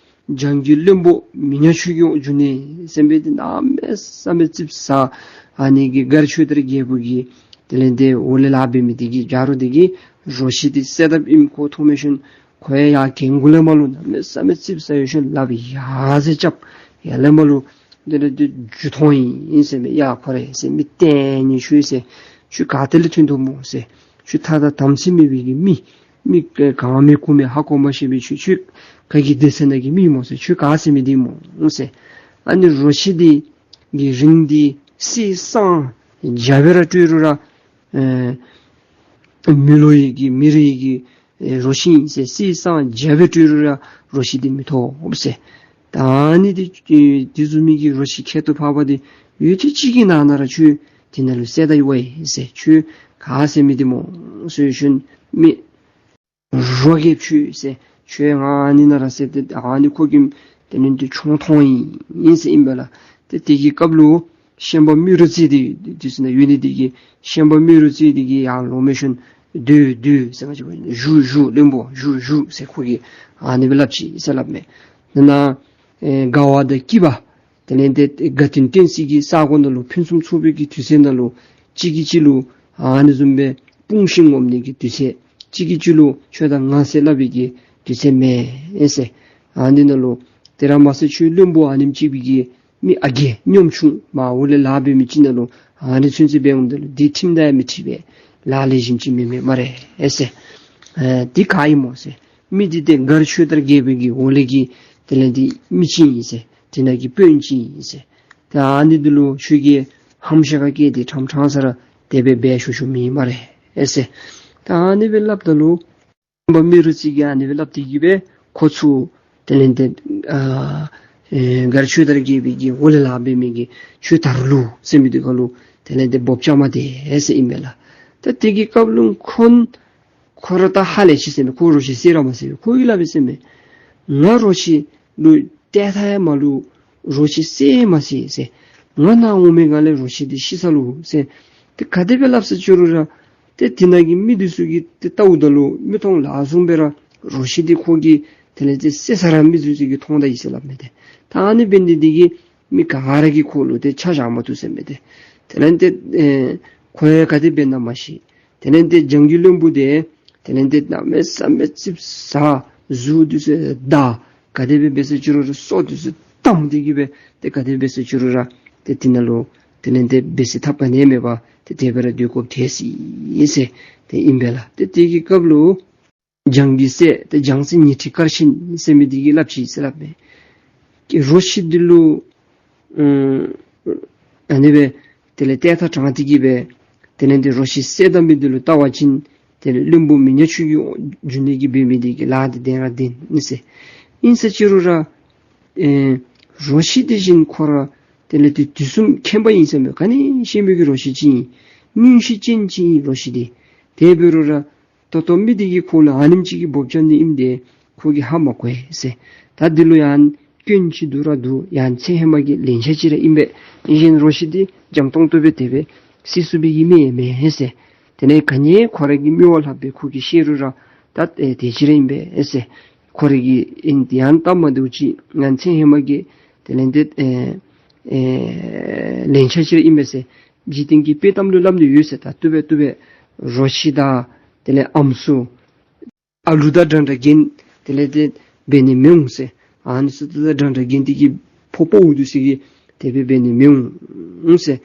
འཇང་གི་བློན་པོ་མི་ཉག་ཆོས་ཀྱི་དབང་འབྱོན་ནི་ཟེར་མི་འདི་གནམ་མེད་ས་མེད་ཙིགཔ་ཟ། ཨ་ནི་གི་མགར་ཆོས་དར་རྒྱལ་པོ་གི་དེ་ལས་ཏེ་འོག་ལས་ལཱ་འབད་མི་འདི་གིས་ཇ་རོ་འདི་གིས་རོ་ཁྱི་འདི་བསད་དཔ་ཨིནམ་ཁོ་མཐོང་འབད་ཞིནམ་ཁོ་ཡང་ཡར་གྱལ་མགུ་ལས་མར་ལུ་གནམ་མེད་ས་མེད་ཙིགཔ་ཟ་ཡོད་ཞིནམ་ལགཔ་ཡར་ཟེར་རྐྱབ། ཡར་ལས་མར་ལུ་དེ་ལས་ཏེ་རྒྱུ་མཐོང་ཡི་ཟེར་མས། ཡ་ཁོ་རེ་ཟེར། མི་བསྟན་ནི་ཁྱོད་ཟེར། ཁྱོད་ག་ཏེ་ལས་ཐོན་དོ་སྨོ་ཟེར། ཁྱོད་ཐ་ད་དམ་ཚིག་མེད་པའི་གི་མི། མི་གང་མི་གོ་མི་ཧ་གོ་མ་ཤེས་པའི་ཁྱོད། ཁྱོད་ག་གི་སྡེ་ཚན་ནང་གི་མི་སྨོ་ཟེར། ཁྱོད་ག་ཟེར་མི་འདི་སྨོ་ཟེར། ཨ་ནི་རོ་ཁྱི་འདི་གི་རིན་འདི་གསེར་སྲང་བརྒྱ་སྦེ་ར་སྤྲོད་རུང་ར་ཨེ་མི་ལོ་ཡི་གི་མི་རེ་གི་ཨེ་རོ་ཁྱི་ཨིན་ཟེར། གསེར་སྲང་བརྒྱ་སྦེ་སྤྲོད་རུང་ར་རོ་ཁྱི་འདི་མི་ཐོབ་ཟེར། ད་ཨ་ནི་འདི་ཨེ་དེ་བཟུམ་མའི་གི་རོ་ཁྱི་ཁྱད་དུ་འཕགས་པ་འདི་ཡུད་ཐེངས་གཅིག་གི་ནང་ན་ར་ཁྱོད་དེ་ནང་ལུ་བསད་ད་ཡི་བ་ཡི་ཟེར། ཁྱོད་ག་ཟེར་མི་འདི་སྨོ་ཟེར་ཞིནམ་མི་རོ་རྒྱལཔོ་ཁྱོད་ཟེར། ཁྱོད་ང་ཨ་ནི་ནང་ར་བསད་དེ་ཨ་ནི་ཁོ་གིས་དེ་ལས་ཏེ་མཆོང་མཐོང་ཡི་ཟེར་ཨིན་པས་ལགས། ཏེ་དེ་གི་སྐབས་ལུ་ཤན་པ་རྨེ་རུ་རྩེ་འདི་དེ་ཚུ་ནང་ཡོད་ནི་འདི་གིས་ཤན་པ་རྨེ་རུ་རྩེ་འདི་གིས་ཡར་ལོང་འབད་ཞིནམ་སྡོད་སྡོད་ཟེར་ང་བཅས་བཞུགས་བཞུགས་བློན་པོ་བཞུགས་བཞུགས་ཟེར་ཁོ་གིས་ཨ་ནི་སྦེ་སླབ་ཅི་ཟེར་སླབ་མས། ནཱ་ཨེ་དགའ་བ་དང་སྐྱིད་པ་དེ་ལས་ཏེ་དགའ་སྟོན་བསྟན་སྲིད་ཀྱི་ས་གོ་ནང་ལུ་ཕུན་སུམ་ཚོགས་པའི་གི་དུས་ཚོད་ནང་ལུ་གཅིག་གིས་གཅིག་ལུ་ཨ་ནི་བཟུམ་སྦེ་དཔུང་ཤིང་རྔམ་ནི་གི་དུས་ཚོད། གཅིག་གིས་གཅིག་ལུ་ཁྱོད་དང་ང་ཟེར་སླབ་པའི་གི་དུས་ཚོད་མེན་ཟེར། ཨ་ནི་ནང་ལུ་དེ་ར་མ་ཚད་ཁྱོད་བློན་པོ་ཨ་ནེམ་ཅིག་སྦེ་གི་མི་ཨ་རྒས་ཉམ་ཆུང་མར་འོག་ལས་ལཱ་འབད་མི་ཅིག་ནང་ལུ་ཨ་ནི་ཚུན་ཚོད་འབད་འོང་ད་ལུ་འདི་ཁྲིམས་དང་ཡང་མི་འཁྲིལ་བས། ལཱ་ལེགས་ཤོམ་ཅིག་མེན་མས་སྨ་རེ་ཟེར། ཨེ་འདི་ག་ཨིན་སྨོ་ཟེར། མི་འདི་ཏེ་མགར་ཆོས་དར་རྒྱལ་པོའི་གི་འོག་ལས་ཀྱི་དེ་ལས་ཏེ་མི་ཅིག་ཨིན་ཟེར། དེ་ནང་གི་དཔོན་ཅིག་ཨིན་ཟེར། ཏེ་ཨ་ནི་འདི་ལུ་ཁྱོད་ཀྱིས་ཧམ་ཤ་ཁ་སྐད་དེ་ཕྲང་ཕྲང་ས་ར་དེ་སྦེ་འབད་ཤོག་ཤོག་མེན་སྨ་རེ་ཟེར། ཏེ་ཨ་ནི་སྦེ་སླབ་ད་ལུ་ཤན་པ་རྨེ་རུ་རྩེ་གིས་ཨ་ནི་སྦེ་སླབ་སྟེ་གི་སྦེ་ཁོ་ཚུ་དེ་ལས་ཏེ་ཨ་ཨེ་མགར་ཆོས་དར་རྒྱལ་པོའི་གི་འོག་ལས་ལཱ་འབད་མི་གི་ཆོས་དར་ལུ་ཟེར་མི་འདི་ཁར་ལུ་དེ་ལས་ཏེ་འབོ་བཅའ་མར་དེ་ཟེར་ཨིན་མས་ལགས། ད་དེ་གི་སྐབས་ལུ་ཁོ་ཁོ་ར་ད་ཧ་ལས་ཅི་ཟེར་མས། ཁོ་རོ་ཁྱི་བསད་ར་མ་བསད་པས། ཁོ་གིས་སླབ་པས་ཟེར་མས། ང་རོ་ཁྱི་ལུ་ཏེ་ཐ་ཡ་མ་ལུ་རོ་ཁྱི་བསད་མ་ཟེར་ཟེར། ང་ནཱ་འོང་མི་ག་ལས་རོ་ཁྱི་འདི་ཤི་ས་ལུ་ཟེར། ཏེ་ག་དེ་སྦེ་སླབ་ས་ཅི་རུང་ར་ཏེ་དེ་ནང་གི་མི་འདི་ཚུ་གིས་ཏེ་བལྟཝ་ད་ལུ་མིག་མཐོང་ལག་བཟུང་སྦེ་ར་རོ་ཁྱི་འདི་ཁོ་གིས་དེ་ལས་ཏེ་བསད་ས་ར་མི་འདི་ཚུ་གིས་མཐོང་ད་ཡི་ཟེར་སླབ་མས་ཏེ། ད་ཨ་ནི་འབད་ནི་འདི་གིས་མི་ག་ར་གིས་ཁོ་ལུ་ཏེ་ཆ་བཞག་མ་བཏུབ་ཟེར་མས་ཏེ། དེ་ལས་ཏེ་ཨེ་ཁོ་ཡང་ག་དེ་འབད་ན་མ་ཤེས། དེ་ལས་ཏེ་འཇང་གི་བློན་པོ་འདི་དེ་ལས་ཏེ་གནམ་མེད་ས་མེད་ཙིགཔ་ཟ། གཟུགས་འདི་ཚུ་འདར། ག་དེ་སྦེ་འབད་ས་ཅི་རུང་ར་སོ་འདི་ཚུ་བཏང་སྟེ་གི་སྦེ་ཏེ་ག་དེ་འབད་ས་ཅི་རུང་ར་ཏེ་དེ་ནང་ལུ་དེ་ལས་ཏེ་འབད་ས་ཐབས་ག་ནི་ཡང་མེད་པར་ཏེ་དེ་སྦེ་ར་སྡོད་དགོཔ་ཐལ་ཅི་ཟེར་ཏེ་ཨིན་པས་ལགས། ཏེ་དེ་གི་སྐབས་ལུ་འཇང་གི་སྲས་ཏེ་འཇང་སྲས་ཉི་ཁྲི་དཀར་ཤིང་ཟེར་མི་འདི་གིས་སླབ་ཅི་ཟེར་སླབ་མས། ཀྱེ་རོ་ཁྱི་འདི་ལུ་ཨ་ཨ་ནི་སྦེ་དེ་ལས་ཏེ་ཐ་དྲངས་ཏེ་གི་སྦེ་དེ་ལས་ཏེ་རོ་ཁྱི་བསད་ད་མི་འདི་ལུ་བལྟ་བ་ཅིན་དེ་ལས་བློན་པོ་མི་ཉག་ཆོས་ཀྱི་དབང་འབྱོན་ནི་གིས་འབད་མི་འདི་གི་ལཱ་འདི་བདེན་ར་བདེན་ཨིན་ཟེར། ཨིན་ས་ཅི་རུང་ར་ཨེ་རོ་ཁྱི་འདི་བཞིན་ཁོ་ར་དེ་ལས་ཏེ་དུས་གསུམ་མཁྱེན་པ་ཨིན་ཟེར་མས། ག་ནི་ཤེས་མི་གི་རོ་ཁྱི་ཅིག་ཨིན། མངོན་ཤེས་ཅན་ཅིག་ཨིན་རོ་ཁྱི་འདི། དེ་འབད་རུང་ར་ད་ལྟོ་མི་འདི་གིས་ཁོ་ལུ་ཨ་ནེམ་ཅིག་གི་འབོ་བཅའ་ནི་ཨིནམ་འདི་ཁོ་གིས་ཧ་མ་གོ་ཡི་ཟེར། ད་འདི་ལུ་ཡང་སྐྱོན་ཅིག་འདུག་ར་འདུག། ཡང་ཚེ་ཧེ་མ་གི་ལན་ཆགས་ཅིག་ར་ཨིན་པས། ཨིན་རུང་རོ་ཁྱི་འདི་འཇམ་ཏོང་ཏོ་སྦེ་དེ་སྦེ་བསད་ཚུགས་པའི་གི་མི་ཡང་མེན་ཟེར། དེ་ལས་ག་ནི་ཁོ་ར་གི་མི་བ་ལྷག་པའི་ཁོ་གིས་ཤེས་རུང་ར་ད་ཨེ་དེ་ཅིག་ར་ཨིན་པས་ཟེར། ཁོ་ར་གིས་ཨིན་ཡང་སྟབས་མ་བདེཝ་ཅིག་ཡང་ཚེ་ཧེ་མ་གི་དེ་ལས་ཏེ་ཨེ་ཨེ་ལན་ཆགས་ཅིག་ར་ཨིན་པས་ཟེར། འཇིག་རྟེན་གྱི་དཔེ་གཏམ་ལུ་སླབ་ནི་ཡོད་ཟེར། ད་བཏུབ་པས་བཏུབ་པས། རོ་ཁྱི་དང་ དེ་ལས་ཨམ་སྲུ་ཨ་ལུ་དང་འདྲ་འདྲ་རྒན་དེ་ལས་ཏེ་འབད་ནི་མི་འོང་ཟེར། ཨ་ནི་ཚུ་དང་འདྲ་འདྲ་རྒན་དེ་གི་ཕོ་དཔའ་བོ་འདི་ཚུ་གིས་དེ་སྦེ་འབད་ནི་མི་འོང་ཟེར།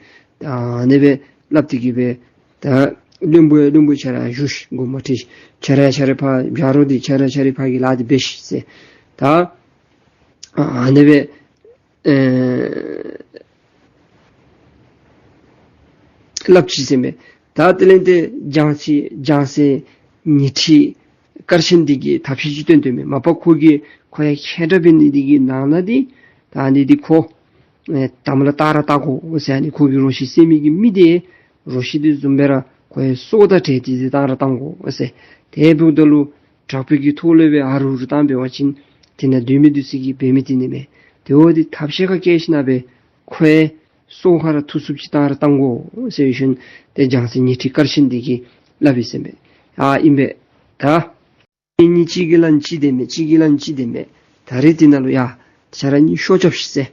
ཨ་ནི་སྦེ་སླབ་སྟེ་གི་སྦེ་ད་བློན་པོ་ཡང་བློན་པོ་ཁྱོད་ར་བཞུགས་ཤིག། མགུ་མ་འཁྲིད། ཁྱོད་ར་ཁྱོད་རའི་ཕར་བྱ་རོག་འདི་ཁྱོད་ར་ཁྱོད་རའི་ཕ་གི་ལཱ་འདི་འབད་ཤིག་ཟེར། ད་ཨ་ནི་སྦེ་ཨེ་སླབ་ཅི་ཟེར་མས། ད་དེ་ལས་ཏེ་ལྗང་སེ་ལྗང་སེ་ཉི་ཁྲི་དཀར་ཆེན་འདི་གིས་ཐབས་ཤེས་ཅིག་བཏོན་བཏོནམ་མས། མ་པ་ཁོ་གིས་ཁོ་ཡང་མཁས་དྲགས་འབད་ནི་འདི་གིས་ནང་ན་འདི་ད་ཨ་ནི་འདི་ཁོ་ཨེ་དམ་ལ་བཏགས་ར་བཏགས་དགོ་ཟེར། ཨ་ནི་ཁོ་གི་རོ་ཁྱི་བསད་མི་གི་མི་འདི་རོ་ཁྱི་འདི་བཟུམ་སྦེ་ར་ཁོ་ཡང་སྲོག་དང་བྲལ་ཏེ་འདི་བཏང་ར་བཏང་དགོ་ཟེར། དེ་འབདཝ་ད་ལུ་དྲག་པོའི་གི་ཐོག་ལས་སྦེ་ཨ་རུ་རུ་བཏང་འབད་བ་ཅིན་དེ་ནང་སྡོད་མི་འདི་ཚུ་གིས་འབད་མི་འདི་ནི་མས། དེ་འོ་འདི་ཐབས་ཤེས་ཁ་བཀལ་ཞིན་ན་སྦེ་ཁོ་ཡང་སྲོག་ཁ་ར་ཐུག་ཚུགསཔ་ཅིག་བཏང་ར་བཏང་དགོ་ཟེར་ཞིནམ་ཏེ་ལྗང་སེ་ཉི་ཁྲི་དཀར་ཆེན་འདི་གིས་སླབ་ཡི་ཟེར་མས། ཨ་ཨིན་པས། ད་ངེ་གཉིས་གཅིག་གིས་ལན་གཅིག་དེ་མེད། གཅིག་གིས་ལན་གཅིག་དེ་མེད། ད་རེས་འདི་ནང་ལུ་ཡ་ཁྱོད་ར་གཉིས་ཤོ་རྐྱབ་ཤིག་ཟེར།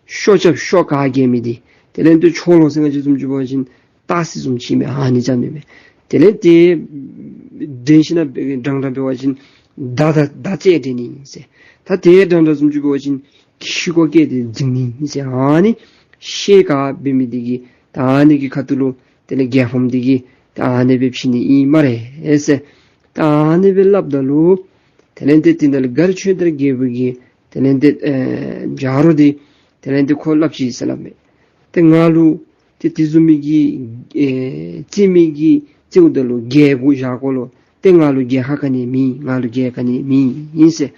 ཤོ་རྐྱབ། ཤོ་ག་རྒྱལ་མི་འདི་དེ་ལས་ཏེ་ཕྱོགས་ལོག་ཟེར་ང་བཅས་བཟུམ་ཅིག་འབད་བ་ཅིན་སྟག་གཟིག་བཟུམ་ཅིག་མས། ཨ་ནི་ཅིག་མས་མས། དེ་ལས་ཏེ་འགྲན་ཞིན་ན་འདྲ་འདྲ་འབད་བ་ཅིན་མདའ་མདའ་མདའ་རྩེད་འགྲན་ནི་ཨིན་ཟེར། ད་དེ་འདྲ་འདྲ་བཟུམ་ཅིག་འབད་བ་ཅིན་ཁྱི་ཤི་ཀོ་སྐད་དེ་འཛིང་ནི་ཨིན་ཟེར། ཨ་ནི་ཤེལ་ག་འབད་མི་འདི་གིས་ད་ཨ་ནི་གི་ཁ་ཐུག་ལུ་དེ་ལས་རྒྱལ་ཕམ་འདི་གིས་ད་ཨ་ནི་སྦེ་ཕྱེ་ནི་ཨིན་སྨ་རེ་ཟེར། ད་ཨ་ནི་སྦེ་སླབ་ད་ལུ་དེ་ལས་ཏེ་དེ་ནང་ལུ་མགར་ཆོས་དར་རྒྱལ་པོ་གིས་དེ་ལས་ཏེ་ཨེ་བྱ་རོག་འདི་དེ་ལས་ཏེ་ཁོ་སླབ་ཅི་ཟེར་སླབ་མས། ཏེ་ང་ལུ་ཏེ་དེ་བཟུམ་མའི་གི་ཨེ་རྩེད་མོ་གི་རྩེདམོ་དེ་ལུ་རྒྱལ་དགོ་བཞག་དགོ་ལོ། ཏེ་ང་ལུ་རྒྱལ་ཁ་ག་ནི་མེད། ང་ལུ་རྒྱལ་ག་ནི་མེད་ཨིན་ཟེར།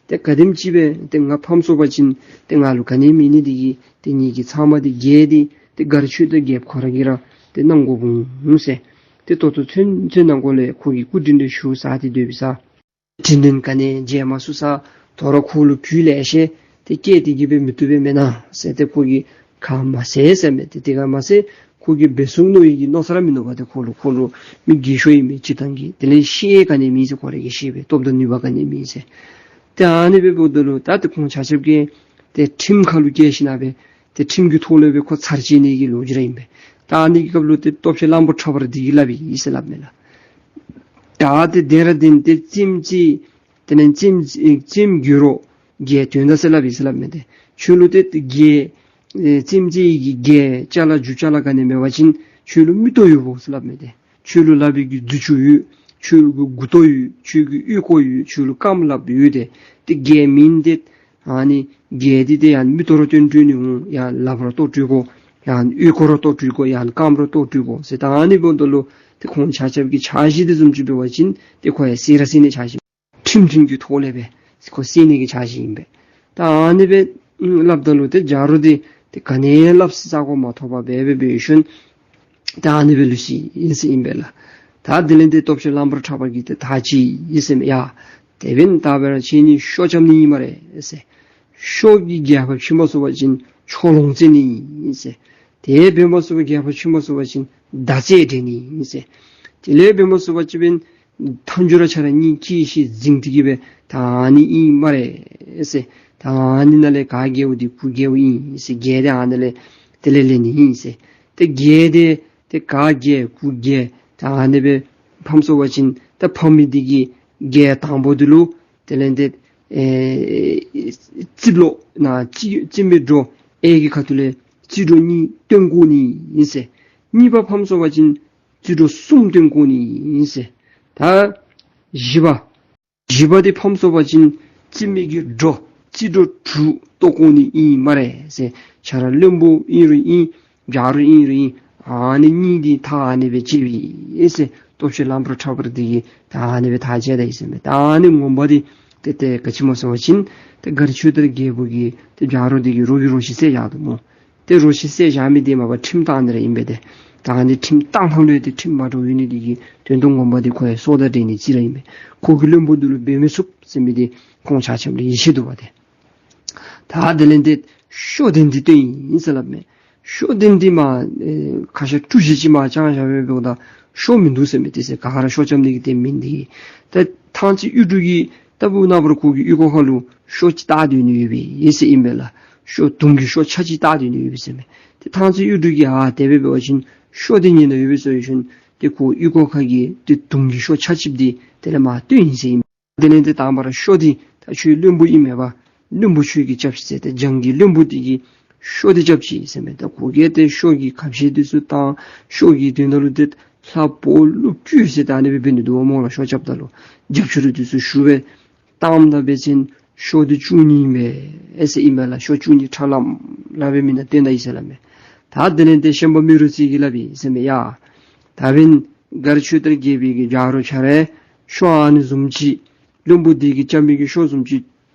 ཏེ་ག་དེམ་ཅིག་སྦེ་ཏེ་ང་ཕམ་སོང་པ་ཅིན་ཏེ་ང་ལུ་ག་ནི་མེད་ནི་འདི་གིས་ཏེ་ངེ་གི་ཚབ་མ་འདི་རྒྱལ་འདི་ཏེ་མགར་ཆོས་དར་རྒྱལཔོ་ཁོ་ར་གིས་ར་ཏེ་གནང་དགོཔ་འོང་ཟེར། ཏེ་ད་ལྟོ་ཚུན་ཚོད་ནང་འཁོད་ལས་ཁོ་གིས་སྐུ་དྲིན་ལས་ཞུ་ས་ཏེ་སྡོད་པའི་ས། དྲིན་ལན་ག་ནི་འཇལ་མ་ཚུགས་ས། དོ་རུང་ཁོ་ལུ་བུ་ལེ་ཤ་ཏེ་སྐྱེས་ཏེ་གི་སྦེ་མི་བཏུབ་པས་མེན་ན་ཟེར་ཏེ་ཁོ་གིས་ཁ་མ་བཟེད་ཟེར་མས། ཏེ་དེ་ག་མ་ཚད་ཁོ་གིས་འབད་ཚུགས་མནོ་བའི་གི་མནོ་ས་ར་མིན་ནུག་པ། ཏེ་ཁོ་ལུ་ཁོ་ལུ་མི་རྒས་ཤོས་ཨིན་མི་སྤྱིར་བཏང་གི་དེ་ལས་ཤེད་ག་ནི་མེད་ཟེར། ཁོ་ར་གིས་ཤེས་པས། སྟོབས་དང་ནུས་པ་ག་ནི་མེད་ཟེར། ཏེ་ཨ་ནི་སྦེ་འབདཝ་ད་ལུ་ད་ཏེ་ཁོང་ཆ་ཁྱབ་ཀྱིས་ཏེ་ཁྲིམས་ཁ་ལུ་བཀལ་ཞིན་ན་སྦེ་ཏེ་ཁྲིམས་ཀྱི་ཐོག་ལས་སྦེ་ཁོ་ཚར་བཅད་ནི་གི་ལོ་རྒྱུས་ར་ཨིན་པས། ད་ཨ་ནི་གི་སྐབས་ལུ་ཏེ་སྟོབས་ཆེན་གླང་པོ་ཁྲ་བ་ར་འདི་གིས་སླབ་ཡི་ཟེར་སླབ་མས་ལགས། ད་ཏེ་དེ་ར་དེ་ཏེ་རྩེདམོ་རྩེ་དེ་ནི་རྩེདམོ་རྩེདམོ་རྒྱལ་རོགས་རྒྱལ་དོན་དག་ཟེར་སླབ་ཡི་ཟེར་སླབ་མས། ཏེ་ཁྱོད་ལུ་ཏེ་རྒྱལ་ཨེ་རྩེདམོ་རྩེ་ཡི་གི་རྒྱལ་ཅ་ལ་རྒྱུ་ཅ་ལ་ག་ནི་མེད་པ་ཅིན་ཁྱོད་ལུ་མིག་ཏོ་ཡོདཔ་འོང་ཟེར་སླབ་མས། ཏེ་ཁྱོད་ལུ་ལག་པའི་གི་མཛུབ་ཅུ་ཡོད། ཁྱོད་ཀྱི་མགུ་ཏོ་ཡོད། ཁྱོད་ཀྱི་ཨོལ་ཀོ་ཡོད། ཁྱོད་ལུ་རྐངམ་ལགཔ་ཡོད། ཏེ་ཏེ་རྒྱལ་མིན་ཏེ་ཨ་ནི་རྒྱལ་འདི་ཏེ་ཡང་མིག་ཏོ་ར་སྟོན་སྤྲོད་ནི་འོང་། ཡང་ལགཔ་ར་བཏོག་སྤྲོད་དགོ། ཡང་ཨོལ་ཀོ་ར་བཏོག་སྤྲོད་དགོ། ཡང་རྐངམ་ར་བཏོག་སྤྲོད་དགོ་ཟེར། ད་ཨ་ནི་འབདཝ་ད་ལུ་ཏེ་ཁོང་ཆ་ཁྱབ་ཀྱི་འཆར་གཞི་དེ་བཟུམ་ཅིག་འབད་བ་ཅིན་ཏེ་ཁོ་ཡང་བསད་ར་བསད་ནི་འཆར་གཞི། ཁྲིམས་མཐུན་གྱི་ཐོག་ལས་སྦེ་ཁོ་བསད་ནི་གི་འཆར་གཞི་ཨིན་པས། ད་ཨ་ནི་སྦེ་སླབ་ད་ལུ་ཏེ་བྱ་རོག་འདི་ཏེ་ག་ནི་སླབ་ས་ས་གོ་མ་ཐོབ་པར་སྦེ་སྦེ་འབད་ཞིནམ་ད་ཨ་ནི་སྦེ་ལུས་ཅི་ཨིན་ཟེར་ཨིན་པས་ལགས། ད་དེ་ལས་ཏེ་སྟོབས་ཆེན་གླང་པོ་ཁྲ་བ་གིས་ཏེ་ཐག་བཅད་ཡི་ཟེར་མས། ཡ་དེ་འབདན་ད་འབད་རུང་ཁྱེད་གཉིས་ཤོ་རྐྱབ་ནི་ཨིན་སྨ་རེ་ཟེར། ཤོ་གིས་རྒྱལ་ཁ་ཕྱེ་མ་ཚུགས་པ་ཅིན་ཕྱོགས་ལོག་རྩེད་ནི་ཨིན་ཟེར། དེ་འབད་མ་ཚུགས་པར་རྒྱལ་ཁ་ཕྱེ་མ་ཚུགས་པ་ཅིན་མདའ་རྩེད་འགྲན་ནི་ཨིན་ཟེར། དེ་ལས་འབད་མ་ཚུགས་པ་ཅིན་མཐའ་མཇུག་ར་ཁྱེད་ར་གཉིས་སྐྱེས་ཤི་འཛིང་སྟེ་གི་སྦེ་ད་ཨ་ནི་ཨིན་སྨ་རེ་ཟེར། ད་ཨ་ནི་ནང་ལས་ག་རྒྱལཝ་འདི་གུ་རྒྱལཝ་ཨིན་ཟེར། རྒྱལ་འདི་ཨ་ནི་ལས་དེ་ལས་ལེན་ནི་ཨིན་ཟེར། ཏེ་རྒྱལ་འདི་ཏེ་ག་རྒྱལ་གུ་རྒྱལ་ད་ཨ་ནི་སྦེ་ཕམ་སོང་པ་ཅིན་ད་ཕམ་མི་འདི་གིས་རྒྱལ་དང་པོ་འདི་ལུ་དེ་ལས་ཏེ་ཨེ་རྩིབ་ལོགས་ནང་རྩིབ་རྩིབ་མའི་སྒྲོ་གཡས་ཀྱི་ཁ་ཐུག་ལས་རྩིབ་སྒྲོ་གཉིས་སྟོན་དགོ་ནི་ཨིན་ཟེར། གཉིས་པ་ཕམ་སོང་པ་ཅིན་རྩིབ་སྒྲོ་གསུམ་སྟོན་དགོ་ནི་ཨིན་ཟེར། ད་བཞི་པ་བཞི་པ་འདི་ཕམ་སོང་པ་ཅིན་རྩིབ་མའི་གི་སྒྲོ་རྩིབ་སྒྲོ་དྲུག་བཏོག་དགོ་ནི་ཨིན་སྨ་རེ་ཟེར། ཁྱེད་ར་བློན་པོ་ཨིན་རུང་ཨིན། བྱ་རོག་ཨིན་རུང་ཨིན། ཨ་ནི་གཉིས་འདི་ཐག་ཨ་ནི་སྦེ་བཅད་པས་ཟེར། སྟོབས་ཆེན་གླང་པོ་ཁྲ་བ་འདི་གིས་ད་ཨ་ནི་སྦེ་ཐག་བཅད་ད་ཡི་ཟེར་མས། ད་ཨ་ནི་ངོ་མ་འདི་ཏེ་ཏེ་ག་ཅི་སྨོ་ཟེར་བ་ཅིན་ཏེ་མགར་ཆོས་དར་རྒྱལ་པོ་གིས་ཏེ་བྱ་རོག་འདི་གི་རོགས་ཀྱི་རོ་ཁྱི་བསད་བཞག་འདུག་སྨོ། ཏེ་རོ་ཁྱི་བསད་བཞག་མི་འདི་མ་པ་ཁྲིམས་བཏང་ནི་ར་ཨིན་པས་ཏེ། ད་ཨ་ནི་ཁྲིམས་བཏང་ཐངས་ལུ་ཏེ་ཁྲིམས་མ་འདྲཝ་ཡོད་ནི་འདི་གིས་དོན་དུ་ངོ་མ་འདི་ཁོ་ཡང་སྲོག་དང་འབྲལ་ནི་ཅིག་ར་ཨིན་པས། ཁོ་གི་བློན་པོ་འདི་ལུ་འབད་མི་ཚུགས་ཟེར་མི་འདི་ཁོང་ཆ་ཁྱབ་ལུ་ཡིད་ཆེས་འདུག་པ་ཏེ། ད་དེ་ལས་ཏེ་ཤོ་ལྡན་འདི་སྟོན་ཡི་ཟེར་སླབ་མས། ཤོ་ལྡན་འདི་མ་ཨེ་ཁ་ཤ་དཀྲུག་ཤིང་ཅིག་མ་བཅང་བཞག་པའི་འབདཝ་ད་ཤོ་མིན་འདུག་ཟེར་མས། དེ་ཚེ་ག་ར་ཤོ་རྐྱབ་ནི་གི་དེ་མིན་འདི། ད་ཐང་རྩེ་གཡུ་འབྲུག་གིས་ལྟ་བུ་ན་བར་ཁོ་གི་ཨོལ་ཀོ་ཁ་ལུ་ཤོ་ཅིག་བཏགས་སྡོད་ནི་ཡོད་པས་ཟེར་ཨིན་པས་ལགས། ཤོ་དུང་གི་ཤོ་ཆ་ཅིག་བཏགས་སྡོད་ནི་ཡོད་པས་ཟེར་མས། ཏེ་ཐང་རྩེ་གཡུ་འབྲུག་གིས་ཨ་དེ་སྦེ་འབད་བ་ཅིན་ཤོ་འདི་ངེ་ནང་ཡོད་པས་ཟེར་ཞིནམ་ ཏེ་ཁོ་ཨོལ་ལྐོག་ཁ་གི་ཏེ་དུང་གི་ཤོ་ཆ་ཅིག་འདི་དེ་ལས་མར་བཏོན་ཡི་ཟེར་ཨིན། དེ་ལས་ཏེ་དང་པ་ར་ཤོ་འདི་ད་ཁྱོད་བློན་པོ་ཨིན་མས་པ། བློན་པོ་ཁྱོད་ཀྱིས་རྐྱབ་ཤིག་ཟེར། ཏེ་འཇང་གི་བློན་པོ་འདི་གིས་ཤོ་འདི་རྐྱབ་ཅི་ཟེར་མས། ད་ཁོ་གིས་ཏེ་ཤོ་གི་ཁ་བཤད་འདི་ཚུ་དང་ཤོ་གི་དོན་དག་ལུ་ཏེ་ལྷ་བོ་ཀླུ་བཅུ་ཟེར་ད་ཨ་ནི་སྦེ་འབད་ནི་འདུག་སྨོ་ལགས། ཤོ་རྐྱབ་ད་ལུ་རྒྱབ་སྐྱོར་འདི་ཚུ་ཞུ་སྦེ་བཏངམ་ད་འབད་བ་ཅིན་ཤོ་འདི་བཅུ་གཉིས་ཨིན་མས་ཟེར་ཨིན་མས་ལགས། ཤོ་བཅུ་གཉིས་ཁྲ་ལམ་ལམ་སྦེ་མེན་ན་བཏོན་ད་ཡི་ཟེར་སླབ་མས། ད་དེ་ལས་ཏེ་ཤན་པ་རྨེ་རུ་རྩེ་གིས་སླབ་ཡི་ཟེར་མས། ཡ་ད་འབདན་མགར་ཆོས་དར་རྒྱལ་པོའི་གི་ཇ་རོ་ཁྱོད་ར་ཤོ་ཨ་ནི་བཟུམ་ཅིག་བློན་པོ་འདི་གིས་རྐྱབ་མི་གི་ཤོ་བཟུམ་ཅིག་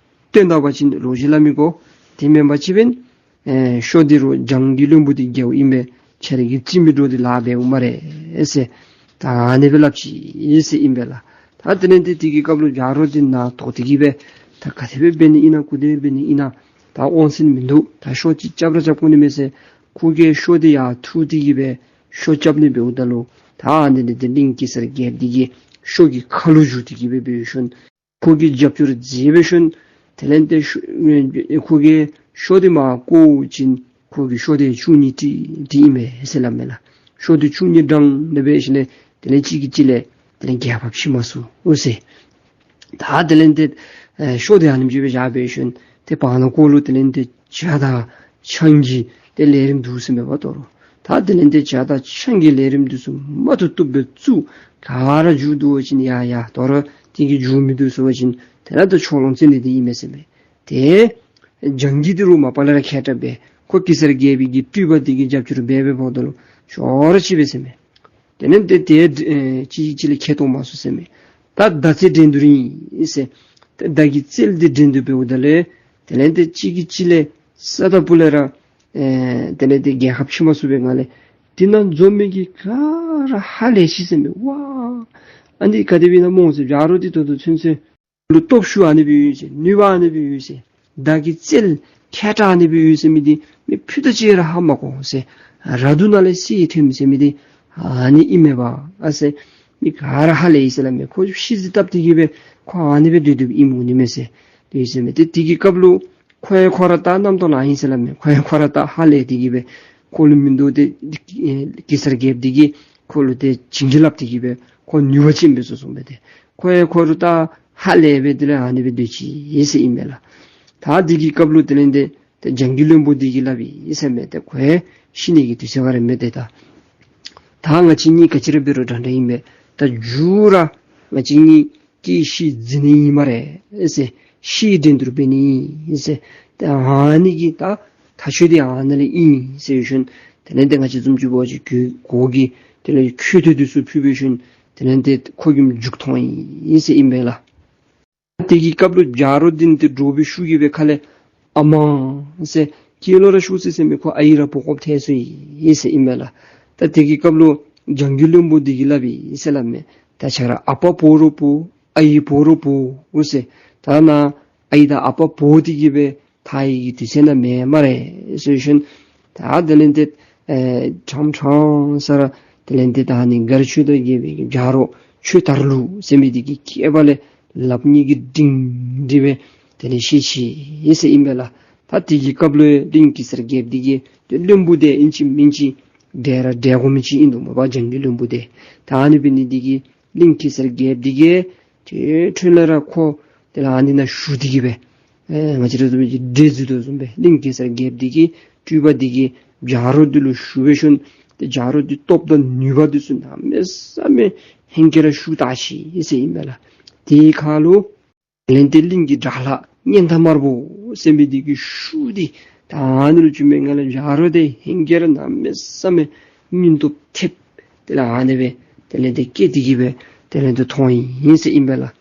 བཏོན་ད་པ་ཅིན་ལོ་རྒྱུས་སླབ་མི་དགོ། དེ་མེན་པ་ཅིན་འབདན་ཨེ་ཤོ་འདི་རུང་འཇང་གི་བློན་པོ་འདི་རྒྱལཔོ་ཨིན་པས། ཁྱོད་ར་གིས་རྩིས་མི་འགྲོ་འདི་ལཱ་འབདཝ་སྨ་རེ་ཟེར། ད་ཨ་ནི་སྦེ་སླབ་ཅི་ཟེར་ཨིན་པས་ལགས། ད་དེ་ལས་ཏེ་དེ་གི་སྐབས་ལུ་ཇ་རོ་འདི་ནང་དོགས་ཏེ་གི་སྦེ་ད་ག་དེ་སྦེ་འབད་ནི་ཨིན་ན་ག་དེ་སྦེ་འབད་ནི་ཨིན་ན་ད་དབང་ཟིན་མིན་འདུག། ད་ཤོ་ཅིག་རྐྱབ་ར་རྐྱབ་དགོ་ནི་མས་ཟེར། ཁོ་གིས་ཤོ་འདི་ཡར་འཐུ་སྟེ་གི་སྦེ་ཤོ་རྐྱབ་ནི་འབདཝ་ད་ལུ་ད་ཨ་ནི་འདི་ཏེ་གླིང་གེ་སར་རྒྱལཔོ་འདི་གི་ཤོ་གི་ཁ་ལུ་འཇུ་སྟེ་གི་སྦེ་འབད་ཞིནམ་ཁོ་གིས་རྒྱབ་སྐྱོར་མཛད་འབད་ཞིནམ་དེ་ལས་ཏེ་ཤོ་ཁོ་གིས་ཤོ་འདི་མར་བཀོ་ཞིནམ་ཁོ་གིས་ཤོ་འདི་བཅུ་གཉིས་སྒྲིལ་སྒྲིལ་ཡི་མས་ཟེར་སླབ་མས་ལགས། ཤོ་འདི་བཅུ་གཉིས་དྲངས་ནི་འབད་ཞིནམ་ལས་དེ་ལས་གཅིག་གིས་གཅིག་ལས་དེ་ལས་རྒྱལ་ཕམ་ཕྱེ་མ་ཚུགས་འོང་ཟེར། ད་དེ་ལས་ཏེ་ཨེ་ཤོ་འདི་ཨ་ནེམ་ཅིག་སྦེ་བཞག་འབད་ཞིནམ་ཏེ་བར་ན་ཁོ་ལུ་དེ་ལས་ཏེ་ཇ་དང་ཆང་གི་ཏེ་ལས་རིམ་འདུག་ཟེར་མས་པ་ད་རུང་། ད་དེ་ལས་ཏེ་ཇ་དང་ཆང་གི་ལས་རིམ་འདི་ཚུ་མ་བཏུབ་བཏུབ་སྦེ་བཙུགས། ག་ར་མཇུག་བསྡུ་བ་ཅིན་ཡ་ཡ་ད་རུང་དེ་གིས་མཇུག་མི་བསྡུ་ཟེར་བ་ཅིན་དེ་ལས་ད་ཕྱོགས་ལྷུང་རྩེ་ནི་འདི་ཨིན་མས་ཟེར་མས། ཏེ་འཇང་གི་འདི་རུང་མ་པ་ལས་ར་མཁས་དྲགས་པས། ཁོ་གེ་སར་རྒྱལ་པོའི་གི་སྤྲུལ་པ་འདི་གིས་རྒྱབ་སྐྱོར་འབད་འབདཝ་ད་ལུ་ཤོར་ཅི་པས་ཟེར་མས། དེ་ལས་ཏེ་ཏེ་ཨེ་གཅིག་གིས་གཅིག་ལུ་ཁྱད་གཏོང་མ་ཚུགས་ཟེར་མས། ད་མདའ་རྩེད་འགྲན་བསྡུར་ཨིན་ཟེར། ཏེ་མདའ་གི་རྩལ་འདི་འགྲན་བསྡུར་འབདཝ་ད་ལས་དེ་ལས་ཏེ་གཅིག་གིས་གཅིག་ལས་ས་ད་པུ་ལས་ར་ཨེ་དེ་ལས་ཏེ་རྒྱལ་ཁ་ཕྱེ་མ་ཚུགས་པའི་ངང་ལས་འདི་ནང་འཛོམས་མི་གི་ག་ར་ཧ་ལས་ཅི་ཟེར་མས། ཝ་ཨ་ནི་ག་དེ་སྦེ་ཨིན་ན་སྨོ་ཟེར། ཇ་རོ་འདི་ད་ལྟོ་ཚུན་ཚོད་ལུ་སྟོབས་ཤུགས་ཨ་ནི་སྦེ་ཡོད་ཟེར། ནུས་པ་ཨ་ནི་སྦེ་ཡོད་ཟེར། མདའ་གི་རྩལ་མཁས་དྲགས་ཨ་ནི་སྦེ་ཡོད་ཟེར་མི་འདི་མི་ཕུད་རྡོག་གཅིག་ར་ཧ་མ་གོ་ཟེར། ར་དུང་ནང་ལས་གསེར་ཐོན་ཟེར་མི་འདི་ཨ་ནི་ཨིན་མས་པ་ཨ་ཟེར། མི་ག་ར་ཧ་ལས་ཡི་ཟེར་སླབ་མས། ཁོ་ཤི་ཟི་བཏབ་སྟེ་གི་སྦེ་ཁོ་ཨ་ནི་སྦེ་སྡོད་སྡོདཔ་ཨིནམ་འོང་ནི་མས་ཟེར་སྡོད་ཡི་ཟེར་མས། ཏེ་དེ་གི་སྐབས་ལུ་ཁོ་ཡང་ཁོ་ར་ད་རྣམ་རྟོག་ལང་ཡི་ཟེར་སླབ་མས། ཁོ་ཡང་ཁོ་ར་ད་ཧ་ལས་ཏེ་གི་སྦེ་ཁོ་ལུ་མིན་འདུག། ཏེ་ཨེ་གེ་སར་རྒྱལཔོ་འདི་གིས་ཁོ་ལུ་ཏེ་བྱིན་གྱིས་བརླབས་ཏེ་གི་སྦེ་ཁོ་ནུས་པ་ཅན་སྦེ་སོང་སོང་སྦེ་ཏེ་ཁོ་ཡང་ཁོ་ར་ད་ཧ་ལས་སྦེ་དེ་ལས་ཨ་ནི་སྦེ་སྡོད་ཅི་ཟེར་ཨིན་མས་ལགས། ད་དེ་གི་སྐབས་ལུ་དེ་ལས་ཏེ་ཏེ་འཇང་གི་བློན་པོ་འདི་གིས་སླབ་ཡི་ཟེར་མས། ཏེ་ཁོ་ཡང་ཤི་ནི་གི་དུས་ཚོད་ག་ར་མེད་དེ་ད། ད་ང་བཅས་གཉིས་ག་ཅི་ར་འབད་རུང་འདྲ་འདྲ་ཨིན་པས། ད་མཇུག་ར་ང་བཅས་གཉིས་སྐྱེ་ཤི་འཛིང་ནི་ཨིན་སྨ་རེ་ཟེར། ཤི་འགྲན་བསྡུར་འབད་ནི་ཨིན་ཟེར། ད་ཨ་ནི་གི་ད་ད་ཆོས་འདི་ཨ་ནཱ་ལས་ཨིན་ཟེར་ཞིནམ་དེ་ལས་ཏེ་ང་བཅས་བཟུམ་ཅིག་འབད་བ་ཅིན་གོ་གོ་གི་དེ་ལས་མཆོད་རྟེན་འདི་ཚུ་ཕུལ་འབད་ཞིནམ་དེ་ལས་ཏེ་ཁོ་གི་མཇུག་མཐོང་ཡི་ཟེར་ཨིན་པས་ལགས། དེ་གི་སྐབས་ལུ་ཇ་རོ་འདི་ནི་ཏེ་འདྲོག་པའི་ཤུགས་ཀྱིས་སྦེ་ཁ་ལས་ཨ་མ་ཟེར་སྐྱེས་ལོ་ར་ཤོར་སོ་ཡི་ཟེར་མས། ཁོ་ཨའི་ར་བོ་ཀོཔ་ཐལ་སོ་ཡི་ཟེར་ཨིན་མས་ལགས། ད་དེ་གི་སྐབས་ལུ་འཇང་གི་བློན་པོ་འདི་གིས་སླབ་ཡི་ཟེར་སླབ་མས། ད་ཁྱོད་ར་ཨ་པ་བོར་རུང་བོར་ཨའི་བོར་རུང་བོར་ཟེར། ད་ནཱ་ཨའི་དང་ཨ་པ་བོར་ཏེ་གི་སྦེ་ཐར་ནི་གི་དུས་ཚོད་ནཱ་མེད་སྨ་རེ་ཟེར་ཞིནམ་ད་དེ་ལས་ཏེ་ཨེ་ཕྲང་ཕྲང་ས་ར་དེ་ལས་ཏེ་ད་ནི་མགར་ཆོས་དར་རྒྱལ་པོའི་གི་ཇ་རོ་ཆོས་དར་ལུ་ཟེར་མི་འདི་གི་སྐེད་པ་ལས་ལགཔ་གཉིས་ཀྱིས་སྒྲིང་སྒྲི་སྦེ་དེ་ལས་བཤེད་ཅི་ཟེར་ཨིན་པས་ལགས། ད་དེ་གི་སྐབས་ལུ་གླིང་གེ་སར་རྒྱལཔོ་འདི་གིས་ཏེ་བློན་པོ་འདི་ཨིན་ཅི་མིན་ཅི་འདྲ་ར་འདྲ་དགོ་མི་ཅིག་ཨིན་འདུག་སྨོ་པ། འཇང་གི་བློན་པོ་འདི་ད་ཨ་ནི་འབད་ནི་འདི་གིས་གླིང་གེ་སར་རྒྱལཔོ་འདི་གིས་ཏེ་འཕྲོ་ལས་ར་ཁོ་དེ་ལས་ཨ་ནི་ནང་ཞུགས་ཏེ་གི་སྦེ་ཨེ་ང་བཅས་ར་བཟུམ་གྱི་འདྲེ་འཛུལ་དོ་བཟུམ་སྦེ་གླིང་གེ་སར་རྒྱལཔོ་འདི་གིས་སྤྲུལ་པ་འདི་གིས་ཇ་རོ་འདི་ལུ་ཞུགས་འབད་ཞིནམ་ཏེ་ཇ་རོ་འདི་སྟོབས་དང་ནུས་པ་འདི་ཚུ་གནམ་མེད་ས་མེད་ཧེང་སྐལ་ར་ཤུགས་དར་ཅི་ཟེར་ཨིན་པས་ལགས། དེའི་ཁར་ལུ་དེ་ལས་ཏེ་གླིང་གི་དགྲ་ལྷ་གཉན་སྟག་དམར་པོ་ཟེར་མི་འདི་གི་ཤུགས་འདི་ད་ཨ་ནི་ལུ་བྱུང་མི་ངང་ལས་ཇ་རོ་འདི་ཧེང་སྐལ་ར་གནམ་མེད་ས་མེད་སྙིང་སྟོབས་ཐེབས། དེ་ལས་ཨ་ནི་སྦེ་དེ་ལས་ཏེ་སྐྱེས་ཏེ་གི་སྦེ་དེ་ལས་ཏེ་ཐོན་ཡི་ཟེར་ཨིན་པས་ལགས།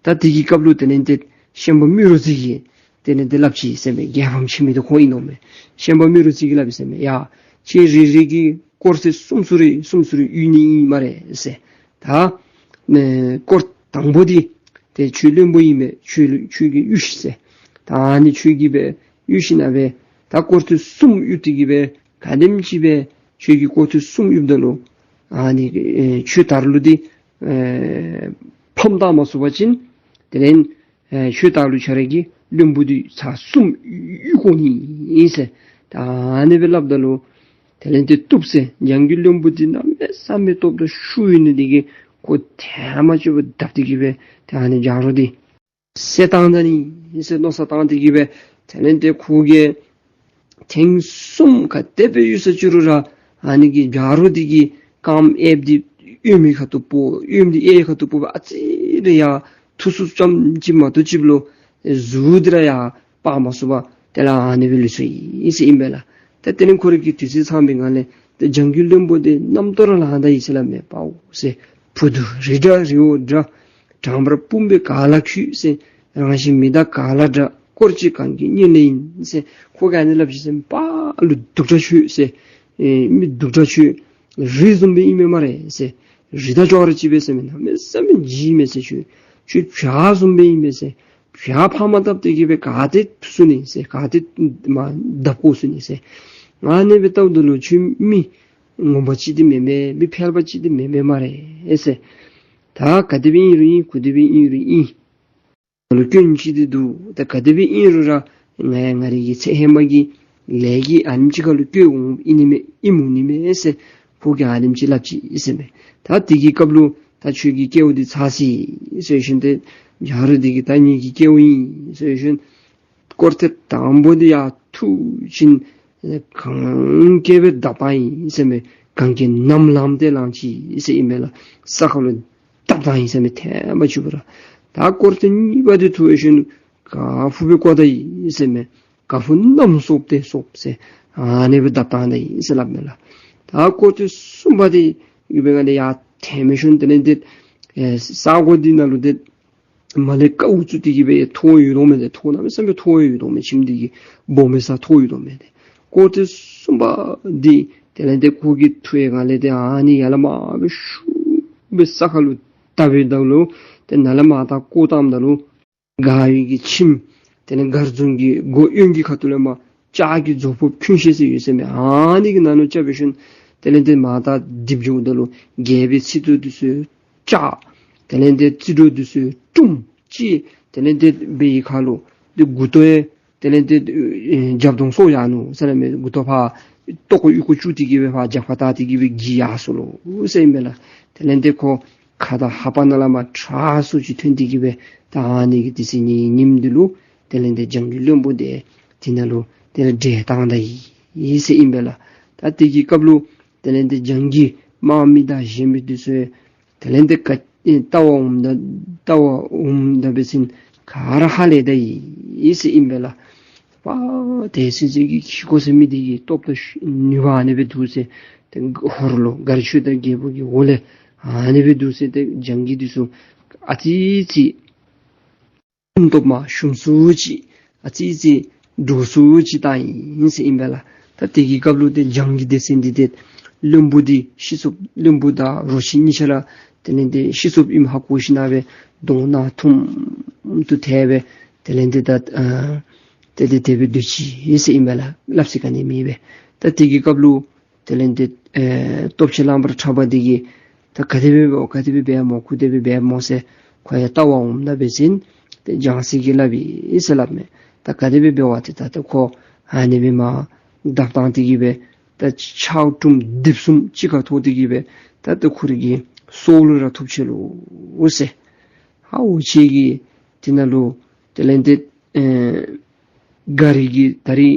ད་དེ་གི་སྐབས་ལུ་དེ་ལས་ཏེ་ཤན་པ་རྨེ་རུ་རྩེ་གིས་དེ་ལས་ཏེ་སླབ་ཅི་ཟེར་མས། རྒྱལ་ཕམ་ཕྱེ་མི་འདི་ཁོ་ཨིན་ནོ་མས། ཤན་པ་རྨེ་རུ་རྩེ་གིས་སླབ་ཡི་ཟེར་མས། ཡ་ཁྱེད་རེ་རེ་གིས་སྐོར་ཚོད་གསུམ་གསུམ་རེ་གསུམ་གསུམ་རེ་གཡུག་ནི་ཨིན་སྨ་རེ་ཟེར། ད་ཨེ་སྐོར་དང་པོ་འདི་ཏེ་ཁྱོད་བློན་པོ་ཨིན་པས། ཁྱོད་ལུ་ཁྱོད་ཀྱིས་གཡུག་ཤིག་ཟེར། ད་ཨ་ནི་ཁྱོད་ཀྱིས་སྦེ་གཡུག་ཞིནམ་སྦེ་ད་སྐོར་ཚོད་གསུམ་གཡུག་སྟེ་གི་སྦེ་ག་དེམ་ཅིག་སྦེ་ཁྱོད་ཀྱིས་སྐོར་ཚོད་གསུམ་གཡུགཔ་ད་ལུ་ཨ་ནི་ཨེ་ཆོས་དར་ལུ་འདི་ཨེ་ཕམ་བཏང་མ་ཚུགས་པ་ཅིན་དེ་ལས་ཨེ་ཆོས་དར་ལུ་ཁྱོད་ར་གི་བློན་པོ་འདི་ཚར་གསུམ་གཡུག་དགོ་ནི་ཨིན་ཟེར། ད་ཨ་ནི་སྦེ་སླབ་ད་ལུ་ དེ་ལས་ཏེ་བཏུབ་ཟེར། འཇང་གི་བློན་པོ་འདི་གནམ་མེད་ས་མེད་སྟོབས་དང་ཤུགས་ཡོད་ནི་འདི་གིས་ཁོ་ཐེངས་མ་གཅིག་བརྡབ་སྟེ་གི་སྦེ་ཏེ་ཨ་ནི་བྱ་རོག་འདི་བསད་བཏང་ད་ནི་ཟེར་མནོ་བསམ་བཏང་སྟེ་གི་སྦེ། དེ་ལས་ཏེ་ཁོ་གིས་ཐེངས་གསུམ་ག་དེ་སྦེ་གཡུག་ས་ཅི་རུང་ར་ཨ་ནི་གི་བྱ་རོག་འདི་གི་རྐངམ་གཡསཔ་འདི་གཡོནམ་གི་ཁ་ཐུག་སྤོ། གཡོནམ་འདི་གཡས་ཁ་ཐུག་སྤོ་སྦེ་ཨ་ཙི་རེ་ཡར་འཐུ་སུ་ཙམ་ཅིག་མ་གཏོགས་ཅིག་ལུ་གཟུགས་འདི་ར་ཡར་སྤར་མ་ཚུགས་པར་དེ་ལས་ཨ་ནི་སྦེ་ལུས་སོ་ཡི་ཟེར་ཨིན་པས་ལགས། ད་དེ་ལས་ཁོ་ར་གིས་དུས་ཚོད་ཚང་པའི་སྒང་ལས་ཏེ་འཇང་གི་བློན་པོ་འདི་རྣམ་རྟོག་ར་ལངས་ད་ཡི་ཟེར་སླབ་མས། པའོ་ཟེར། བུ་དུ་རི་འདྲ་རི་བོ་འདྲ། བྲང་བར་སྤུངས་པའི་ག་ལ་ཁུག་ཟེར། རང་བཞིན་མི་རྟག་ག་ལ་འདྲ། སྐོར་གཅིག་གངས་ཀྱི་སྙིང་ལ་ཡིན་ཟེར། ཁོ་གིས་ཨ་ནི་སླབ་ཅི་ཟེར་མས། པ་ལུ་སྡུག་དྲགས་ཁྱོད་ཟེར། ཨེ་མི་སྡུག་དྲགས་ཁྱོད། རི་བཟུམ་སྦེ་ཨིན་མས་སྨ་རེ་ཟེར། རི་དང་ཅོག་ར་གཅིག་པས་ཟེར་མས། གནམ་མེད་ས་མེད་ལྗིད་མས་ཟེར། ཁྱོད་ཁྱོད་བྱ་བཟུམ་སྦེ་ཨིན་མས་ཟེར། བྱ་ཕར་མ་བརྡབ་སྟེ་གི་སྦེ་ག་ཏེ་ཐུབ་ཚུགས་ནི་ཟེར། ག་ཏེ་མར་བརྡབ་བཀོ་ཚུགས་ནི་ཟེར། ཨ་ནི་སྦེ་བལྟཝ་ད་ལུ་ཁྱོད་མི་ངོ་མ་ཅིག་འདི་མེན་མས། མི་ཕལ་པ་ཅིག་འདི་མེན་མས་སྨ་རེ་ཟེར། ད་ག་དེ་སྦེ་ཨིན་རུང་ཨིན། ག་དེ་སྦེ་ཨིན་རུང་ཨིན། ལུ་སྐྱོན་ཅིག་འདི་འདུག། ད་ག་དེ་སྦེ་ཨིན་རུང་ར་ང་ང་རའི་གི་ཚེ་ཧེ་མ་གི་ལས་ཀྱིས་ཨ་ནེམ་ཅིག་ཁར་ལུ་བཀོད་འོང་ཨིན་ནི་མས། ཨིནམ་འོང་ནི་མས་ཟེར་ཁོ་གིས་ཨ་ནེམ་ཅིག་སླབ་ཅི་ཟེར་མས། ད་དེ་གི་སྐབས་ལུ་ད་ཁྱོད་ཀྱི་སྐལཝ་འདི་ཚར་ཅི་ཟེར་ཞིནམ་ཏེ་བྱ་རོག་འདི་གིས་ད་ངེ་གི་སྐལཝ་ཨིན་ཟེར་ཞིནམ་སྐོར་ཐེངས་དང་པོ་འདི་ཡར་འཐུ་ཞིནམ་གངས་བཀལ་སྦེ་བརྡབ་བཏང་ཡི་ཟེར་མས། གངས་ཀྱི་གནམ་ལངམ་སྟེ་ལངས་ཅི་ཟེར་ཨིན་མས་ལགས། ས་ཁ་ལུ་བརྡབ་བཏང་ཡི་ཟེར་མས། ཐེངས་མ་གཅིག་པུ་ར། ད་སྐོར་ཐེངས་གཉིས་པ་འདི་འཐུ་ཞིནམ་ག་ཕུ་སྦེ་བཀོ་ད་ཡི་ཟེར་མས། ག་ཕུ་གནམ་སྲོབ་ཏེ་སྲོབ་ཟེར་ཨ་ནི་སྦེ་བརྡབ་བཏང་ད་ཡི་ཟེར་སླབ་མས་ལགས། ད་སྐོར་ཐེངས་གསུམ་པ་འདི་ཡུལ་པའི་ངང་ལས་ཡར་ཐོན་མི་ཞིནམ་དེ་ལས་འདི་ཨེ་ས་གོ་འདི་ནང་ལུ་འདི་མར་ལས་ཀཝ་བཙུགས་ཏེ་གི་སྦེ་མཐོ་ཡོད་དོ་མས། ཏེ་མཐོ་གནམ་མེད་ས་མེད་མཐོ་ཡོད་དོ་མས། ཁྱིམ་འདི་གི་སྦོ་མི་ས་མཐོ་ཡོད་དོ་མས། ཏེ་སྐོར་ཐེངས་གསུམ་པ་འདི་དེ་ལས་ཏེ་ཁོ་གིས་འཐུ་བའི་སྒང་ལས་ཏེ་ཨ་ནི་ཡར་ལས་མར་སྦེ་ཤུགས་སྦེ་ས་ཁ་ལུ་བརྡབ་པའི་ད་ལུ་ཏེ་ནཱ་ལས་མར་ད་བཀོ་བཏངམ་ད་ལུ་མགར་བའི་གི་ཁྱིམ་དེ་ལས་མགར་རྫོང་གི་སྒོ་གཡོན་གྱི་ཁ་ཐུག་ལས་མར་ལྕགས་ཀྱི་རྫོག་ཕུག་ཁྱུང་ཤེས་ཟེར་ཡོད་ཟེར་མས། ཨ་ནི་གི་ནང་ལུ་རྐྱབ་པའི་ཤུལ་དེ་ལས་ཏེ་མར་ད་རྡིབ་འགྱོཝ་ད་ལུ་རྒྱལ་པོའི་ཚིག་ཐོ་འདི་ཚུ་བཅག། དེ་ལས་ཏེ་རྩིས་འགྲོ་འདི་ཚུ་བཀྲུམ་ཅིག། དེ་ལས་ཏེ་སྦེ་ཡི་ཁ་ལུ་ཏེ་མགུ་ཏོ་ཡང་དེ་ལས་ཏེ་ཨེ་རྒྱབ་དོང་སོར་ཡར་ནུག་ཟེར་མས། མགུ་ཏོ་ཕར་ལྟོ་གོས་གཡུག་གུ་བཅུག་སྟེ་གི་སྦེ་ཕར་རྒྱབ་ཁར་བལྟ་སྟེ་གི་སྦེ་འགྱིར་ཡར་སོ་ལོ་ཟེར་ཨིན་པས་ལགས། དེ་ལས་ཏེ་ཁོ་ཁ་དང་ལྷ་པ་ནང་ལས་མར་ཁྲག་སོགས་ཅིག་ཐོན་ཏེ་གི་སྦེ་ད་ཨ་ནི་གི་དེ་ཚེ་ཉིནམ་འདི་ལུ་དེ་ལས་ཏེ་འཇང་གི་བློན་པོ་འདི་དེ་ནང་ལུ་དེ་ལས་བསྒྲལ་བཏང་ད་ཡི་ཟེར་ཨིན་པས་ལགས། ད་དེ་གི་སྐབས་ལུ་དེ་ལས་ཏེ་འཇང་གི་དམག་མི་དང་གཞན་མི་འདི་ཚུ་དེ་ལས་ཏེ་ག་ལྟ་བར་འོངམ་ད་ལྟ་བར་འོངམ་ད་འབད་བ་ཅིན་ག་ར་ཧ་ལས་ད་ཡི་ཟེར་ཨིན་པས་ལགས། པ་དེ་སྲིད་ཅིག་གི་ཁྱི་ཁོ་ཟེར་མི་འདི་གི་སྟོབས་དང་ནུས་པ་ཨ་ནི་སྦེ་འདུག་ཟེར། ཏེ་ཧོར་ལུ་མགར་ཆོས་དར་རྒྱལ་པོ་གི་འོག་ལས་ཨ་ནི་སྦེ་འདུག་ཟེར། ཏེ་འཇང་གི་འདི་ཚུ་ཨ་ཙི་ཅིག་སྟོབས་མར་ཞུམ་སུ་ཅིག་ཨ་ཙི་ཅིག་འདྲོག་སུ་ཅིག་བཏང་ཡི་ཟེར་ཨིན་པས་ལགས། ད་དེ་གི་སྐབས་ལུ་ཏེ་འཇང་གི་སྡེ་ཚན་འདི་ཏེ་བློན་པོ་འདི་ཤི་སོཔ། བློན་པོ་དང་རོ་ཁྱི་གཉིས་ཆ་ར་དེ་ལས་ཏེ་ཤི་སོཔ་ཨིནམ་ཧ་གོ་ཞིན་ན་སྦེ་གདོང་ནག་ཐུམ་དུ་ཐལ་སྦེ་དེ་ལས་ཏེ་ད་ཨ་ཏེ་ཏེ་དེ་སྦེ་སྡོད་ཅི་ཟེར་ཨིན་པས་ལགས། སླབ་ས་ག་ནི་མེད་པས། ད་དེ་གི་སྐབས་ལུ་དེ་ལས་ཏེ་ཨེ་སྟོབས་ཆེན་གླང་པོ་ཁྲ་བོ་འདི་གིས་ད་ག་དེ་སྦེ་འབདཝ་ག་དེ་སྦེ་འབདཝ་སྨོ་ག་དེ་སྦེ་འབདཝ་སྨོ་ཟེར་ཁོ་ཡང་ལྟ་བར་འོངམ་ད་འབད་བ་ཅིན་ཏེ་འཇང་སྲས་ཀྱིས་སླབ་ཨིན་ཟེར་སླབ་མས། ད་ག་དེ་སྦེ་འབདཝ་ཏེ་ད་ད་ཁོ་ཨ་ནི་སྦེ་མར་བརྡབ་བཏང་སྟེ་གི་སྦེ་ད་ཆག་གྲུམ་རྡིབ་གསུམ་གཅིག་ཁར་ཐོགས་ཏེ་གི་སྦེ་ད་ད་ཁོ་རའི་གི་སྲོག་ལུ་ར་ཐུག་ཆི་ལོ་ཟེར། ཧ་འོ་ཁྱེད་ཀྱིས་དེ་ནང་ལུ་དེ་ལས་ཏེ་ཨེ་མགར་གྱི་ད་རིས་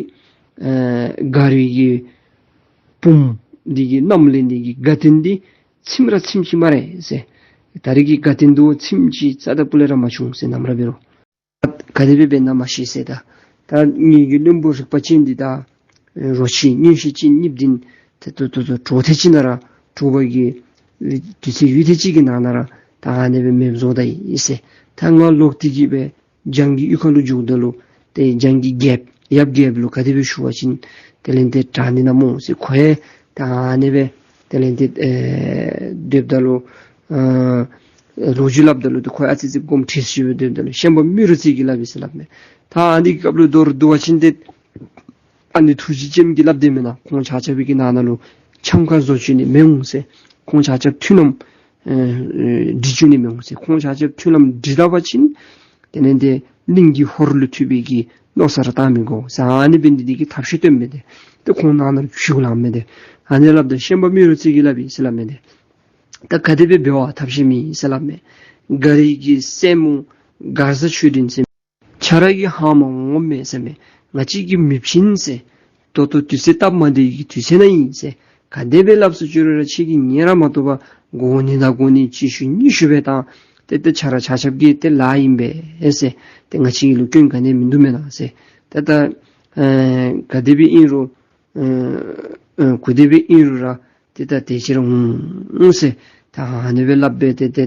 ཨེ་མགར་གྱི་བུམོ་འདི་གི་མནའམ་ལེན་ནི་གི་དགའ་སྟོན་འདི་ཚིམ་ར་ཚིམ་ཅི་སྨ་རེ་ཟེར། ད་རིས་ཀྱི་དགའ་སྟོན་འདི་ཚིམ་ཅི། རྩ་དང་སྤུ་ལས་ར་མ་བྱུང་ཟེར། ནམ་ར་འབད་རུང་ག་དེ་སྦེ་འབད་ན་མ་ཤེས་ཟེར། ད་ད་ངེ་གི་བློན་པོ་རིག་པ་ཅན་འདི་དང་རོ་ཁྱི་མངོན་ཤེས་ཅན་གཉིས་འདི་ཏེ་ཏོ་ཏོ་ཏོ་གྲོགས་ཐེངས་གཅིག་ནང་ར་གྲོགས་པོ་གི་དུས་ཚོད་ཡུན་ཐེངས་གཅིག་གི་ནང་ན་ར་ད་ཨ་ནི་སྦེ་མེདཔ་བཟོ་ད་ཡི་ཟེར། ད་ང་ལོག་སྟེ་གི་སྦེ་འཇང་གི་གཡུས་ཁ་ལུ་འགྱོཝ་ད་ལུ་ཏེ་འཇང་གི་རྒྱལཔོ་ཡབ་རྒྱལཔོ་ལུ་ག་དེ་སྦེ་ཞུ་བ་ཅིན་དེ་ལས་ཏེ་དྲག་ནི་ཨིན་ན་སྨོ་ཟེར། ཁོ་ཡང་ད་ཨ་ནི་སྦེ་དེ་ལས་ཏེ་ཨེ་སྡོདཔ་ད་ལུ་ཨ་ལོ་རྒྱུས་སླབ་ད་ལུ་ཏེ་ཁོ་ཡང་ཨ་ཙི་ཅིག་དགོངསམ་ཁྲེལ་སུ་སྦེ་སྡོདཔ་ད་ལུ་ཤན་པ་རྨེ་རུ་རྩེ་གིས་སླབ་ཨིན་ཟེར་སླབ་མས། ད་ཨ་ནི་གི་སྐབས་ལུ་མདོར་བསྡུ་བ་ཅིན་ཏེ་ཨ་ནི་ཐུགས་རྗེ་ཅན་གྱིས་སླབ་དེས་མེན་ན། ཁོང་ཆ་ཁྱབ་ཀྱི་ནང་ན་ལུ་འཆམ་ཁ་བཟོ་བཅུག་ནི་མི་འོང་ཟེར། ཁོང་ཆ་ཁྱབ་མཐུན་ལམ་ཨེ་སྒྲིག་བཅུག་ནི་མི་འོང་ཟེར། ཁོང་ཆ་ཁྱབ་མཐུན་ལམ་སྒྲིག་ད་པ་ཅིན་དེ་ལས་ཏེ་གླིང་གིས་ཧོར་ལུ་ཐུག་པའི་གི་མནོ་བསམ་ར་བཏང་མི་དགོ་ཟེར། ཨ་ནི་འབད་ནི་འདི་གིས་ཐབས་ཤེས་སྟོནམ་མས་ཏེ། ཏེ་ཁོང་ནང་ན་ལུ་བཞུགས་ལགས་མས་ཏེ། ཨ་ནི་སླབ་ད་ཤན་པ་རྨེ་རུ་རྩེ་གིས་སླབ་ཡི་ཟེར་སླབ་མས་ཏེ། ད་ག་དེ་སྦེ་འབད་བར་ཐབས་ཤེས་མེད་ཟེར་སླབ་མས། མགར་གྱི་སྲས་མོ་མགར་བཟའ་ཆོས་སྒྲོན་ཟེར་མི་ཁྱོད་ར་གིས་ཧ་མ་འོང་མས་ཟེར་མས། ང་བཅས་ཀྱིས་མི་བྱིན་ཟེར། ད་ལྟོ་དུས་ཚོད་སྟབས་མ་བདེ་བའི་དུས་ཚོད་ནང་ཨིན་ཟེར། ག་དེ་སྦེ་སླབ་སུ་བཅུག་རུང་ར་ཁྱོད་ཀྱིས་ཉན་ར་མ་བཏུབ་པར་དགོ་ནི་དང་དགོ་ནི་གཅིག་ཞུ་གཉིས་ཞུ་སྦེ་བཏང་། ཏེ་ཏེ་ཁྱོད་ར་ཆ་ཁྱབ་ཀྱི་ཏེ་ལཱ་ཨིན་པས་ཟེར། ཏེ་ང་བཅས་ལུ་སྐྱོན་ག་ནི་མིན་འདུག་མེན་ན་ཟེར། ཏེ་ད་ཨེ་ག་དེ་སྦེ་ཨིན་རུང་ཨེ་ཨེ་ག་དེ་སྦེ་ཨིན་རུང་ར་ཏེ་ད་དེ་ཕྱིར་འོང་ཟེར། ད་ཨ་ནི་སྦེ་སླབ་སྦེ་ཏེ་ཏེ་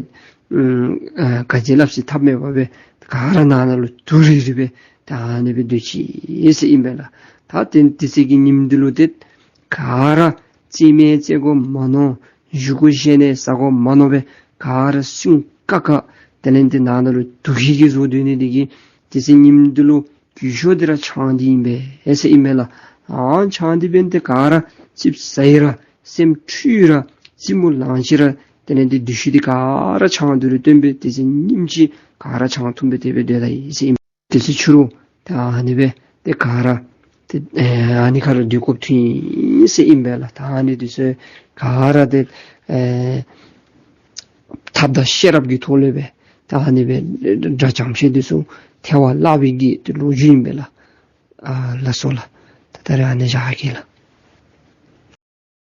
ཨེ་ག་ཅི་སླབ་ཟེར་ཐབས་མེད་པ་སྦེ་ག་ར་ནང་ན་ལུ་དུག་རིལ་རི་སྦེ་ད་ཨ་ནི་སྦེ་སྡོད་ཅི་ཟེར་ཨིན་པས་ལགས། ད་ཏེ་དེ་ཚེ་གི་ཉིནམ་འདི་ལུ་ཏེ་ག་ར་རྩེད་མེད་རྩེ་དགོ་མ་མནོ། བཞེས་སྒོ་བཞེས་ནི་ཟ་དགོ་མ་མནོ་སྦེ་ག་ར་སེམས་དཀར་དཀར་དེ་ལས་ཏེ་ནང་ན་ལུ་དུག་ཤི་གི་བཟོ་སྡོད་ནི་དེ་གིས་དེ་ཚེ་ཉིནམ་འདི་ལུ་རྒས་ཤོས་འདི་ར་ཆང་འདི་ཨིན་པས་ཟེར་ཨིན་པས་ལགས། ཨ་ཆང་འདི་འབད་ནི་དེ་ག་ར་ཙིགཔ་ཟ་ཡི་ར་སེམས་འཁྲུལ་ཡི་ར་རྩེད་མོ་ལང་ཅི་ར་དེ་ལས་ཏེ་སྡོད་ཤུལ་འདི་ག་ར་ཆང་འདི་ལུ་བརྟེན་སྦེ་དེ་ཚེ་ཉིནམ་གཅིག་ག་ར་ཆང་འཐུང་སྦེ་དེ་སྦེ་སྡོད་ད་ཡི་ཟེར་ཨིན། དེ་ཚེ་ཕྱི་རུ་ད་ཨ་ནི་སྦེ་ཏེ་ག་ར་ཏེ་ཨེ་ཨ་ནི་ཁར་སྡོད་དགོཔ་ཐོན་ཡི་ཟེར་ཨིན་པས་ལགས། ད་ཨ་ནི་དེ་ཚེ་ག་ར་ཏེ་ཨེ་ཐབས་དང་ཤེས་རབ་ཀྱི་ཐོག་ལས་སྦེ་ད་ཨ་ནི་སྦེ་དགྲ་བྱམས་ཤིང་དེ་ཚུ་ཐལ་བར་བརླག་པའི་གི་ཏེ་ལོ་རྒྱུས་ཨིན་པས་ལགས། ཨ་ལགས་སོ་ལགས། ད་ད་རེས་ཨ་ནི་བཞག་གེ་ལགས།